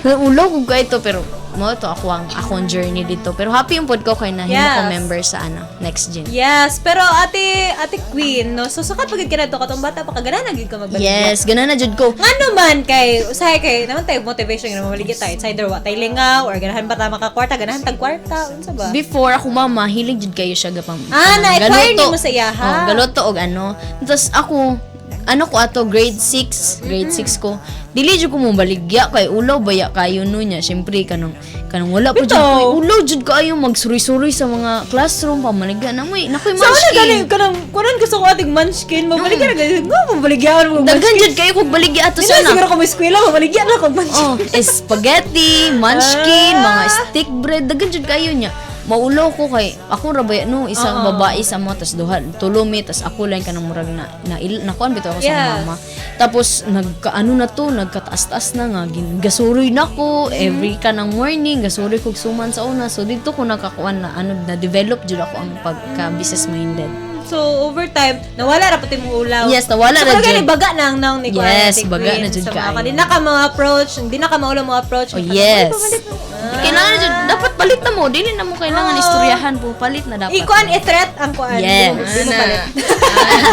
Ulo ko kay to, pero mo to ako ang akong journey dito, pero happy yung pod ko kay nahimo ko member sa ano, next gen. Yes, pero ate ate Queen, no. So sakat pagid ka na to katong bata pa ka, gana na gyud ka magbaligya. Yes, gana na jud ko. Ngano man kay usahay kay naman tayo motivation nga mamaligya tayo. It's either wa tay lingaw or ganahan ba ta makakwarta, ganahan tag kwarta, unsa ba? Before ako mama, hilig jud kayo siya gapang Ah, na-acquire galuto. nimo sa iya, ha? Oh, galuto og ano. Tapos ako, ano ko ato, grade 6, grade 6 ko. Dili jud ko mo baligya kay ulaw baya kayo no niya. Syempre kanang wala pa jud Bitaw. ko. Ulaw jud kaayo magsuroy-suroy sa mga classroom pamaligya na moy. Nakoy Sa una munchkin. gani kanang kunan gusto ko ating munchkin, mabaligya na gani. Nga mabaligyan mo. Daghan jud kayo kog baligya ato Dili sa na una. siguro ko mo eskwela, mabaligya na kog munchkin. Oh, spaghetti, munchkin, mga stick bread, daghan jud kayo niya. Maulaw ko kay ako ra ba no isang babae sa mga tas duha tulo mi, tas ako lang kanang murag na na nakuan bitaw ako sa mama. Tapos nagkaano na to, nagkataas-taas na nga gasuroy na ko every kanang morning, gasuroy kog suman sa una. So dito ko nakakuan na ano, na develop jud ako ang pagka business minded. So over time, nawala ra pati mo ulaw. Yes, nawala so, ra kumbaga, jud. ni baga na ang naong ni Kuya Yes, Ate baga Queen na jud sa mga kaayo. Di na ka mga approach, hindi na ka maulaw mo approach. Oh, yes. Ay, pamalit mo. Ah. Kailangan na jud, dapat palit na mo, dili na mo kailangan istoryahan po, palit na dapat. Ikuan i-threat ang kuan. Yes. Di mo palit.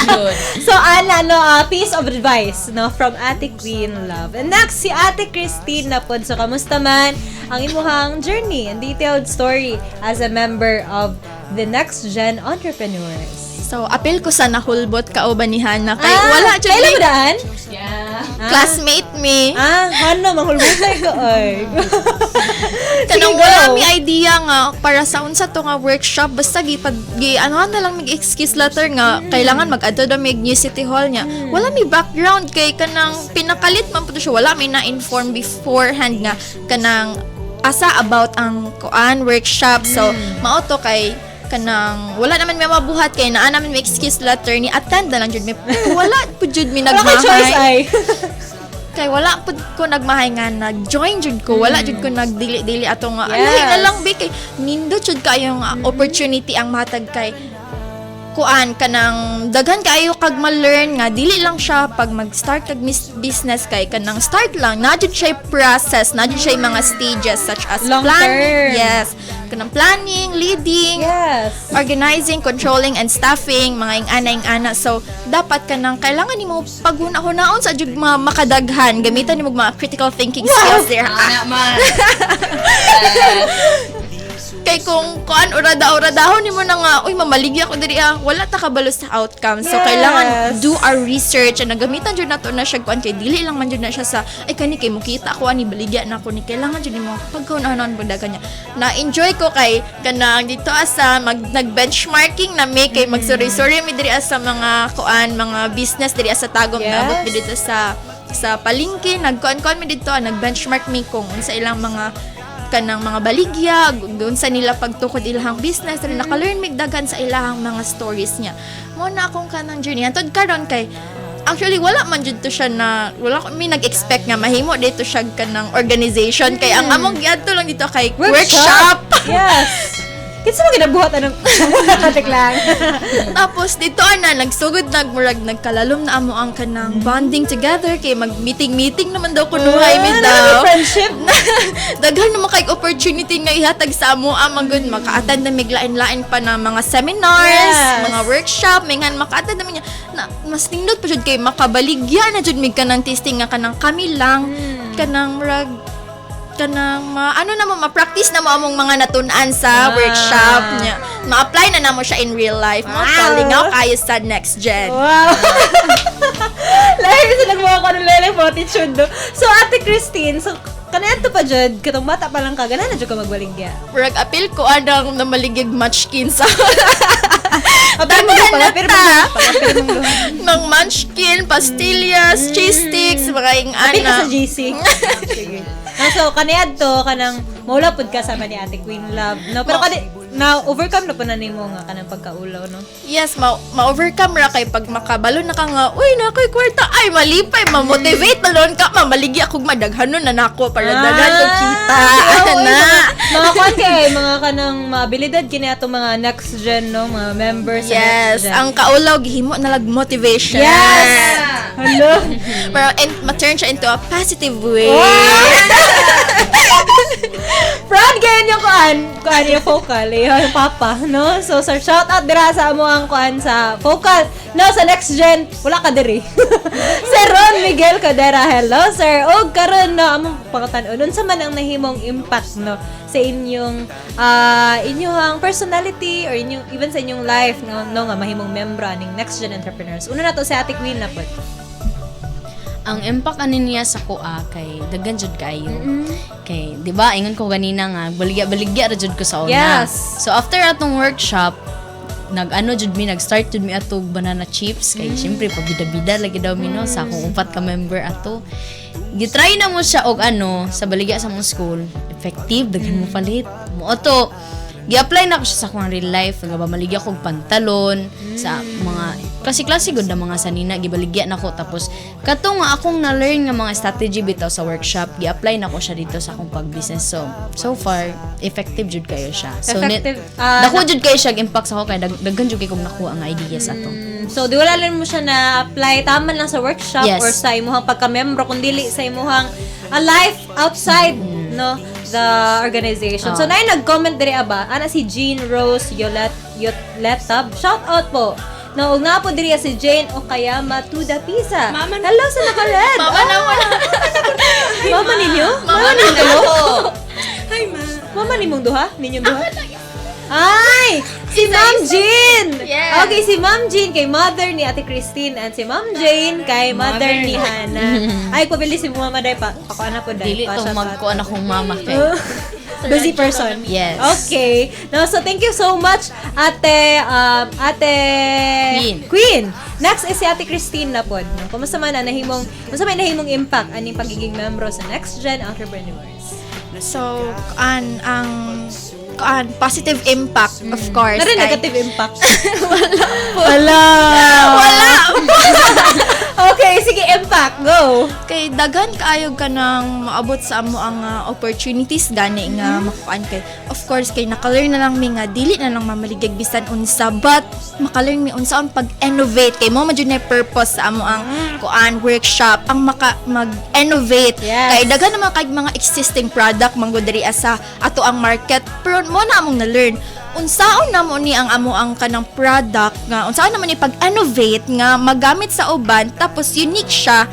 Good. So, Ana, no, piece of advice, no, from Ate Queen Love. And next, si Ate Christine na pod. So, kamusta man ang imuhang journey and detailed story as a member of the Next Gen Entrepreneurs? So, apil ko sa nahulbot kauban ni Hana kay Ah, wala jud kailan may mo daan? Classmate mi. Ah, Hana, manghulbot ko. Ay. Kanang Sige, wala go. mi idea nga para sa unsa to nga workshop, basta gi pag gi ano na lang mig excuse letter nga kailangan mag-adto daw mig New City Hall niya. Wala mi background kay kanang pinakalit man pud siya, wala mi na-inform beforehand nga kanang asa about ang kuan workshop. So mao to kay kanang wala naman may mabuhat kay naa naman may excuse letter ni attend na lang jud mi, wala pud jud mi Wala kay choice nagmahay ay. Kay wala pud ko nagmahay nga nag-join jud ko, wala jud ko nagdili-dili ato nga alay na lang bi kay nindot jud kayo nga opportunity ang matag kay kuan kanang daghan kaayo kag ma-learn nga dili lang siya pag mag-start kag business kay kanang start lang na jud siya process, na jud siya mga stages such as Long planning, term. yes, kanang planning, leading, organizing, controlling, and staffing, mga ing-ana, ing-ana. So, dapat kanang kailangan nimo paghuna-hunaon sa jud mga makadaghan. Gamitan nimo mga critical thinking skills there. Ana man. Kay kung kuan urada uradahon nimo na nga, uy, mamaligya ko diri ah, wala ta kabalo sa outcome. So, kailangan do our research and nagamitan jud nato na siya kuan kay dili lang man jud na siya sa ay kani kay mukita ko ani baligya na ko ni. Kailangan jud nimo pagkauna-unahon pagdagan niya. Na-enjoy ko kay kanang dito asa mag nag-benchmarking na may kay magsuroy-suroy mi diri sa mga kuan mga business diri sa Tagum. Naabot mi dito sa palengke, nagkuan-kuan mi dito, nag-benchmark mi kung unsa ilang mga kanang mga baligya, unsa nila pagtukod ilahang business, mm. Naka-learn mig daghan sa ilahang mga stories niya. Mo na akong kanang journey. Antod karon kay actually wala man jud to siya na wala ko mi nag-expect nga mahimo dito siya kanang organization kay ang among giadto lang dito kay workshop. Yes. Kinsa man ginabuhat anong Tek lang. Tapos dito ana nagsugod nagmurag nagkalalom na amo ang kanang bonding together kay mag meeting meeting naman daw kunuhay mi Ah, daw. friendship. Daghan naman kay opportunity nga ihatag sa amo ang man gud maka-attend na mig lain-lain pa na mga seminars, mga workshop, mingan maka-attend na mi niya. Na mas nindot pa jud kay makabaligya na jud mig kanang tasting nga kanang kami lang kanang murag kanang ma, ano na mo ma-practice na mo among mga natun-an sa workshop niya. Ma-apply na namo siya in real life. Mo kalingaw kayo sa next gen. Wow. Lahi sa nagmukha ko ng lele attitude, no? So, Ate Christine, so, kanato pa jud, katong bata pa lang ka, ganahan na jud ka magbaligya. Murag apil ko anang namaligig munchkin sa Apil mo Daghan pa, na apil mo ta. pa, apil mo. Ng munchkin, pastillas, cheese sticks, mga ing Apil ka ana. sa GC. Sige. Ah, so, kaniad to, kanang maula pud ka sama ni Ate Queen Love, no? Pero kani, na overcome na po na nimo nga kanang pagkaulaw, no? Yes, ma-overcome ra kay pag makabalo na ka nga, uy, na ako'y kwarta, ay, malipay, ma-motivate na loon ka, mamaligya akong madaghanon na nako para daghan kog kita. Ah, oo, na. mga kuan kay mga kanang mga abilidad kini ato mga next gen, no, mga members sa next Yes, gen. ang kaulaw gihimo na lag motivation. Yes. Hello. Pero and ma-turn siya into a positive way. Proud gayon yung kuan, kuan yung vocal, eh, yung papa, no? So, sir, shout out dira sa amo ang kuan sa vocal. No, sa next gen, wala ka diri. Sir Ron Miguel Codera, hello sir. Og karon no, among pangatan-on unsa man ang nahimong impact, no, sa inyong inyong personality or inyong even sa inyong life, no, no nga mahimong membro aning next gen entrepreneurs. Una na to si Ate Queen na pod. Ang impact ani niya sa kuha kay daghan jud kaayo. Kay di ba ingon ko ganina nga baligya-baligya ra jud ko sa una. So after atong workshop, nag-ano jud mi, nag-start jud mi atog banana chips kay syempre pabida-bida lagi daw mi, no, sa akong upat ka member ato. Gitry na mo siya og ano sa baligya sa mong school. Effective, daghan mo palit. Mo to gi-apply na ko siya sa akong real life nga bamaligya ko og pantalon sa mga klase-klase gud na mga sanina gibaligya nako, tapos kato nga akong na-learn nga mga strategy bitaw sa workshop, gi-apply nako siya dito sa akong pag-business. So so far effective jud kayo siya. So Effective, dako jud kayo siya impact sa ako kay daghan jud kay kog nakuha ang ideas ato. So, di wala lang mo siya na-apply tama lang sa workshop or sa imuhang pagka-membro, kundi sa imuhang a life outside, no, the organization. So, naay nag-comment diri aba, ana si Jean Rose Yolet Yoletab. Shout out po. No, ug naa po diri si Jane Okayama Tuda Pisa. Mama na- Hello sa nakaled. Mama na wala. Mama ninyo? Mama ninyo? Hi, ma. Mama nimong duha? Ninyong duha? Ay! Si Ma'am Jean! Yes. Okay, si Ma'am Jean kay mother ni Ate Christine and si Ma'am Jane kay mother ni Hannah. Ay, pabili si Mama day pa. Pakuan na po day. Dili Pa, to shout out. magkuan akong mama kay Busy person. Yes. Okay. Now, so thank you so much, Ate, Ate Queen. Queen. Next is si Ate Christine na pod. No? Kumusta man ang nahimong, kumusta man nahimong impact aning pagiging membro sa Next Gen Entrepreneurs? So, kuan ang kuan positive impact, of course. Nari negative impact. Wala po. Wala. Wala. Okay, sige, impact. Go. Kay daghan kaayo ka nang maabot sa amo ang opportunities gani nga makuan kay of course kay naka-learn na lang mi nga dili na lang mamaligag bisan unsa, but maka-learn mi unsa ang pag-innovate kay mo man jud na purpose sa amo ang kuan workshop, ang maka mag-innovate. Kay daghan naman kay mga existing product man gud diri sa ato ang market, pero mo na among na-learn unsaon na mo ni ang amo ang kanang product nga unsaon naman ni pag-innovate nga magamit sa uban, tapos unique siya,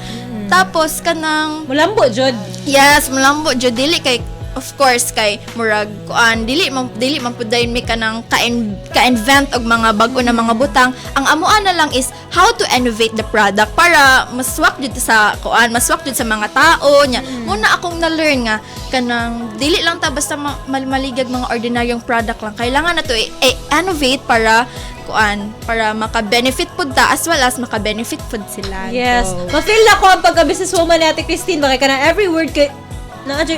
tapos kanang Mulambo jud. Yes, mulambo jud, dili kay of course kay murag kuan dili man pud dayon mi kanang ka-invent og mga bag-o na mga butang. Ang amuan na lang is how to innovate the product para maswak jud sa kuan, maswak jud sa mga tao nya. Muna akong na-learn nga kanang dili lang ta basta maligag mga ordinaryong product lang, kailangan na to i-innovate para kuan, para maka-benefit pud ta as well as maka-benefit pud sila. Yes. So, Ma-feel na ko ang pagka-businesswoman ni Ate Christine. Bakit ka na every word kay na Ana,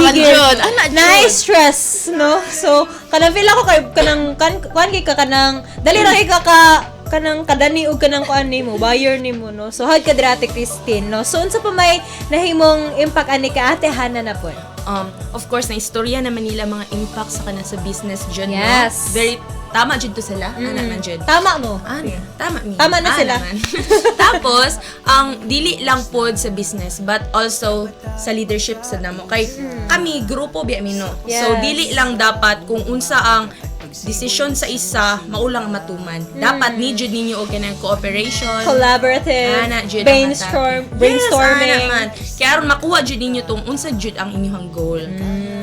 naigigil. jud, ana, jud. Na stress, no? So, kanang feel ako kay kanang kan kuan kay ka kanang dali ra kay ka ka kanang kadani og kanang kuan nimo, buyer nimo, no? So, hag ka dira, Ate Christine, no? So, unsa pa may nahimong impact ani ka Ate Hana na po? of course, na istorya naman nila mga impact sa kanang sa business jud, no? Yes. Very tama jud to sila. Ana man jud. Tama mo. Ano? Tama mi. Tama na Ah, sila. naman. Tapos, ang dili lang pod sa business but also sa leadership sa namo. Kay kami grupo biya mi, no. Yes. So dili lang dapat kung unsa ang desisyon sa isa maulang matuman. Dapat ni jud ninyo og kanang cooperation. Collaborative, Ana, jud ang atake. brainstorming. Yes, ana man. Kaya aron makuha jud ninyo tong unsa jud ang inyong goal.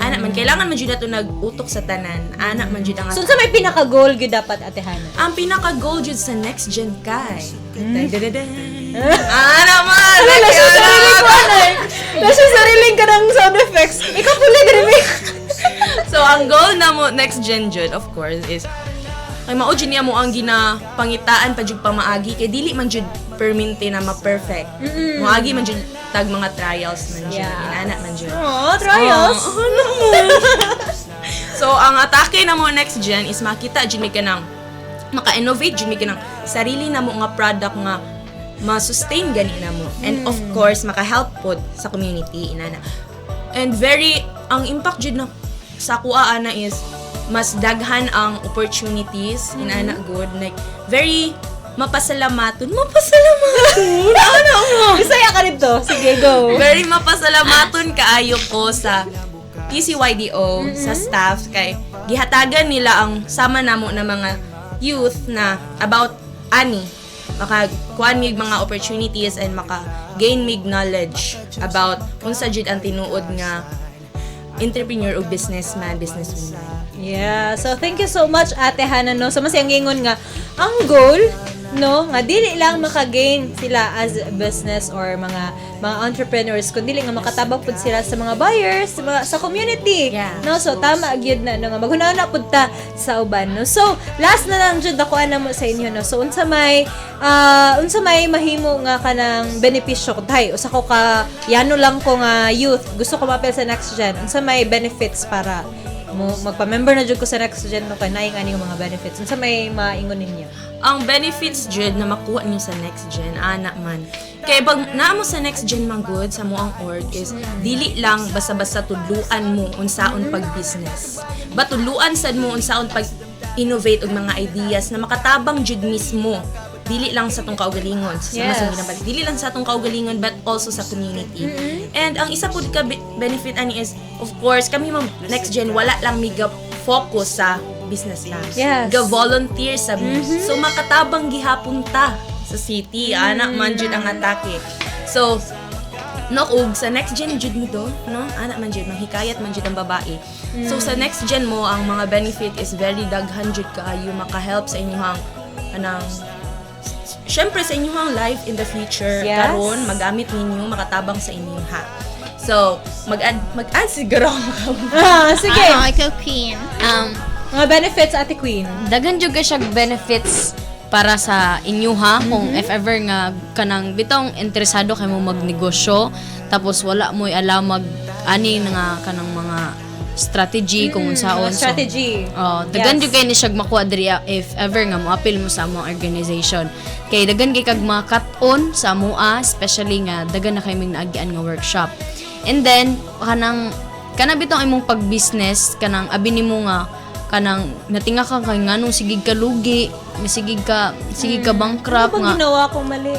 Ana man, kailangan man jud nato nag-utok sa tanan. Ana man jud ang So, unsa may pinaka-goal gyud dapat, Ate Hana? Ang pinaka-goal jud sa next gen kay. Mm. Ana man! Ano, nasa sarili ko, anay. Nasa sariling ka ng sound effects. Ikaw puli, diri. So, ang goal na mo next gen jud, of course, is kay mao jud niya mo ang ginapangitaan pa jud pamaagi kay dili man jud permente na ma-perfect. Moagi man jud tag mga trials man jud. Yes. Inana man jud. Aw, trials. Oh, ano mo? So, ang atake na mo next gen is makita jud mi kanang maka-innovate jud mi kanang sarili na mo nga product nga ma-sustain gani na mo. And of course, maka-help pod sa community inana. And very ang impact jud na sa kuha ana is mas daghan ang opportunities inana good, like very mapasalamaton mapasalamaton ano mo. Bisaya ka nito. Sige, go. Very mapasalamaton kaayo ko sa TCYDO, sa staff, kay gihatagan nila ang sama namo na mga youth na about ani maka kuan mig mga opportunities and maka gain mig knowledge about unsa jud ang tinuod nga entrepreneur o businessman, businesswoman. Yeah. So, thank you so much, Ate Hana, no? So, mas yung ingon nga, ang goal, no, nga dili lang makagain sila as business or mga entrepreneurs, kundi nga makatabang pud sila sa mga buyers, sa, mga, sa community. Yeah. No, so tama gyud na, no, nga maghuna-huna pud ta sa uban, no. So, last na lang jud ako ana mo sa inyo, no. So, unsa may mahimo nga kanang benepisyo tay usa ko ka yano lang ko nga youth, gusto ko maapil sa next gen, unsa may benefits para mo magpa-member na jud ko sa next gen, no, kay naing ani nga mga benefits, unsa may maingon ninyo? Ang benefits jud na makuha niyo sa next gen, ana man. Kay pag naa mo sa next gen man good sa mo ang org is dili lang basta-basta tudluan mo unsaon pag business. But tudluan sad mo unsaon pag innovate og mga ideas na makatabang jud mismo dili lang sa tong kaugalingon sa mas ginabalik dili lang sa atong kaugalingon but also sa community. And ang isa pud ka benefit ani is, of course, kami mo next gen wala lang miga focus sa business lang. Ga volunteer sa So makatabang gihapon ta sa city, ana man jud ang atake. So no, ug sa next gen jud mo do, no, ana man jud manghikayat man jud ang babae. So sa next gen mo ang mga benefit is very daghan jud kaayo, makahelp sa inyong anang syempre sa inyong life in the future. Karon magamit ninyo, makatabang sa inyong ha. So mag-add siguro ako. Ah, sige. Ah, ikaw, Queen. Mga benefits, Ate Queen. Daghan jud kay siya benefits para sa inyo ha, kung if ever nga kanang bitong interesado kay mo magnegosyo tapos wala mo'y alam mag ani nga kanang mga strategy kung unsaon. Mga strategy. So, oh, daghan jud kay ni siya makuha diri ah, if ever nga moapil mo sa among organization. Kay daghan kay kag makat-on sa amoa, especially nga daghan na kay mig naagian nga workshop. And then kanang kana bitong imong pag-business, kanang abi nimo nga kanang natinga ka kay nganong sige ka lugi, sige ka bankrupt Ano bang nga. ginawa kong mali?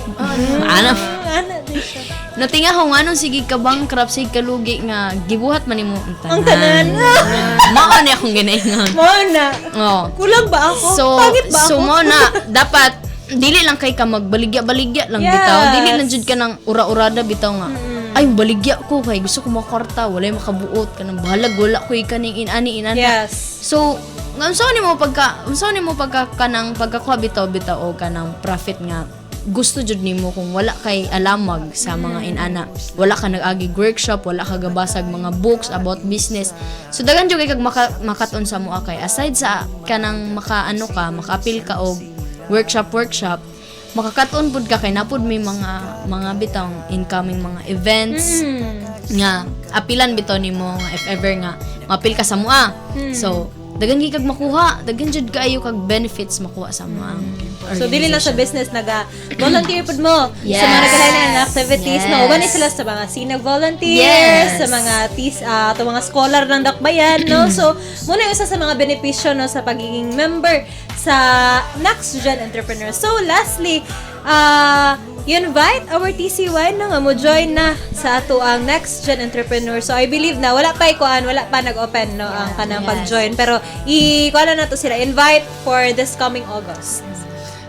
Ano? Ana di siya. Natinga ko nganong sige ka bankrupt, sige ka lugi nga gibuhat man nimo ang tanan. Ang tanan. Mao ni akong ginaingon. Mo na. Oh. Kulang ba ako? So, Pangit ba so ako? mo na dapat dili lang kay ka magbaligya-baligya lang bitaw. Dili lang jud ka ng ura-urada bitaw nga. Ay, baligya ko kay gusto ko makarta, walay makabuot kanang bahalag wala koy kaning inani inana. So, nga unsa nimo pagka kanang pagkakuha bitaw bitaw o kanang profit nga gusto jud nimo kung wala kay alamag sa mga inana, wala ka nag-agi workshop, wala ka gabasag mga books about business. So daghan jud kay kag makaton sa mua kay aside sa kanang makaano ka, makaapil ka og workshop workshop, makakaton pud ka kay napud may mga bitawng incoming mga events nga apilan bitaw nimo nga if ever nga maapil ka sa mua. So Daghan gyud kag makuha, daghan jud kaayo kag benefits makuha sa mga So dili lang sa business, naga volunteer pud mo sa mga nagkalain na activities, no? Uban ni sila sa mga Sinag volunteers, sa mga tis to mga scholar ng Dakbayan, no? So muna yung isa sa mga benepisyo, no, sa pagiging member sa Next Gen Entrepreneur. So lastly, you invite our TCY, no, nga mo join na sa ato ang Next Gen Entrepreneur. So I believe na wala pa ikuan, wala pa nag-open, no, ang kanang pag-join, pero i kuan na nato sila, invite for this coming August.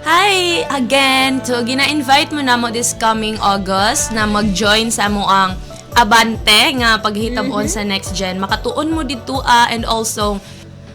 Hi again! So, gina-invite mo na mo this coming August na mag-join sa amo ang abante nga paghitabon sa Next Gen. Makatuon mo dito and also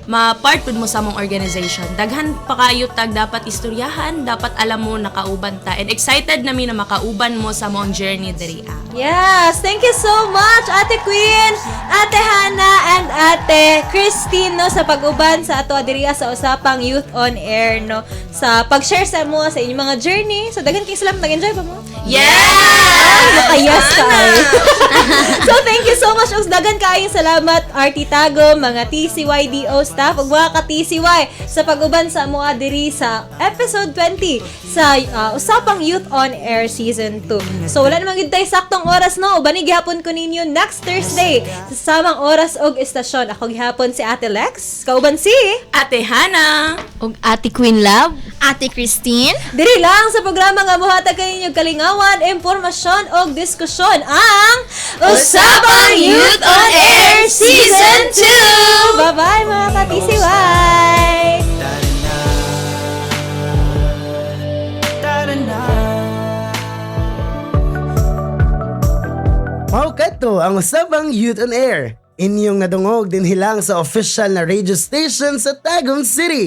ma-part pud mo sa among organization. Daghan pa kayo tag dapat istoryahan, dapat alam mo nakauban ta. And excited na mi na makauban mo sa among journey diri. Yes, thank you so much, Ate Queen, Ate Hannah, and Ate Christine, no, sa pag-uban sa ato diri sa Usapang Youth on Air, no, sa pag-share sa mo sa inyong mga journey. So daghan kay salamat, nag-enjoy ba mo? Yes! Naka-yes ka ay. So thank you so much ug daghan kaayong salamat, RT Tagum, mga TCYDO staff ug mga ka-TCY sa pag-uban sa amoa diri sa episode 20 sa Usapang Youth on Air Season 2. So wala naman gid tay saktong oras, no. Ubani gihapon ko ninyo next Thursday sa samang oras ug istasyon. Ako gihapon si Ate Lex. Kauban si Ate Hannah! Og Ate Queen Love. Ate Christine. Diri lang sa programa nga muhatag kaninyo kalingawan, impormasyon og diskusyon, ang Usapang Youth on Air Season 2! Bye-bye, mga ka-TCY! Tara na. Tara na. Mao kadto ang Usapang Youth on Air. Inyong nadungog dinhi lang sa official na radio station sa Tagum City.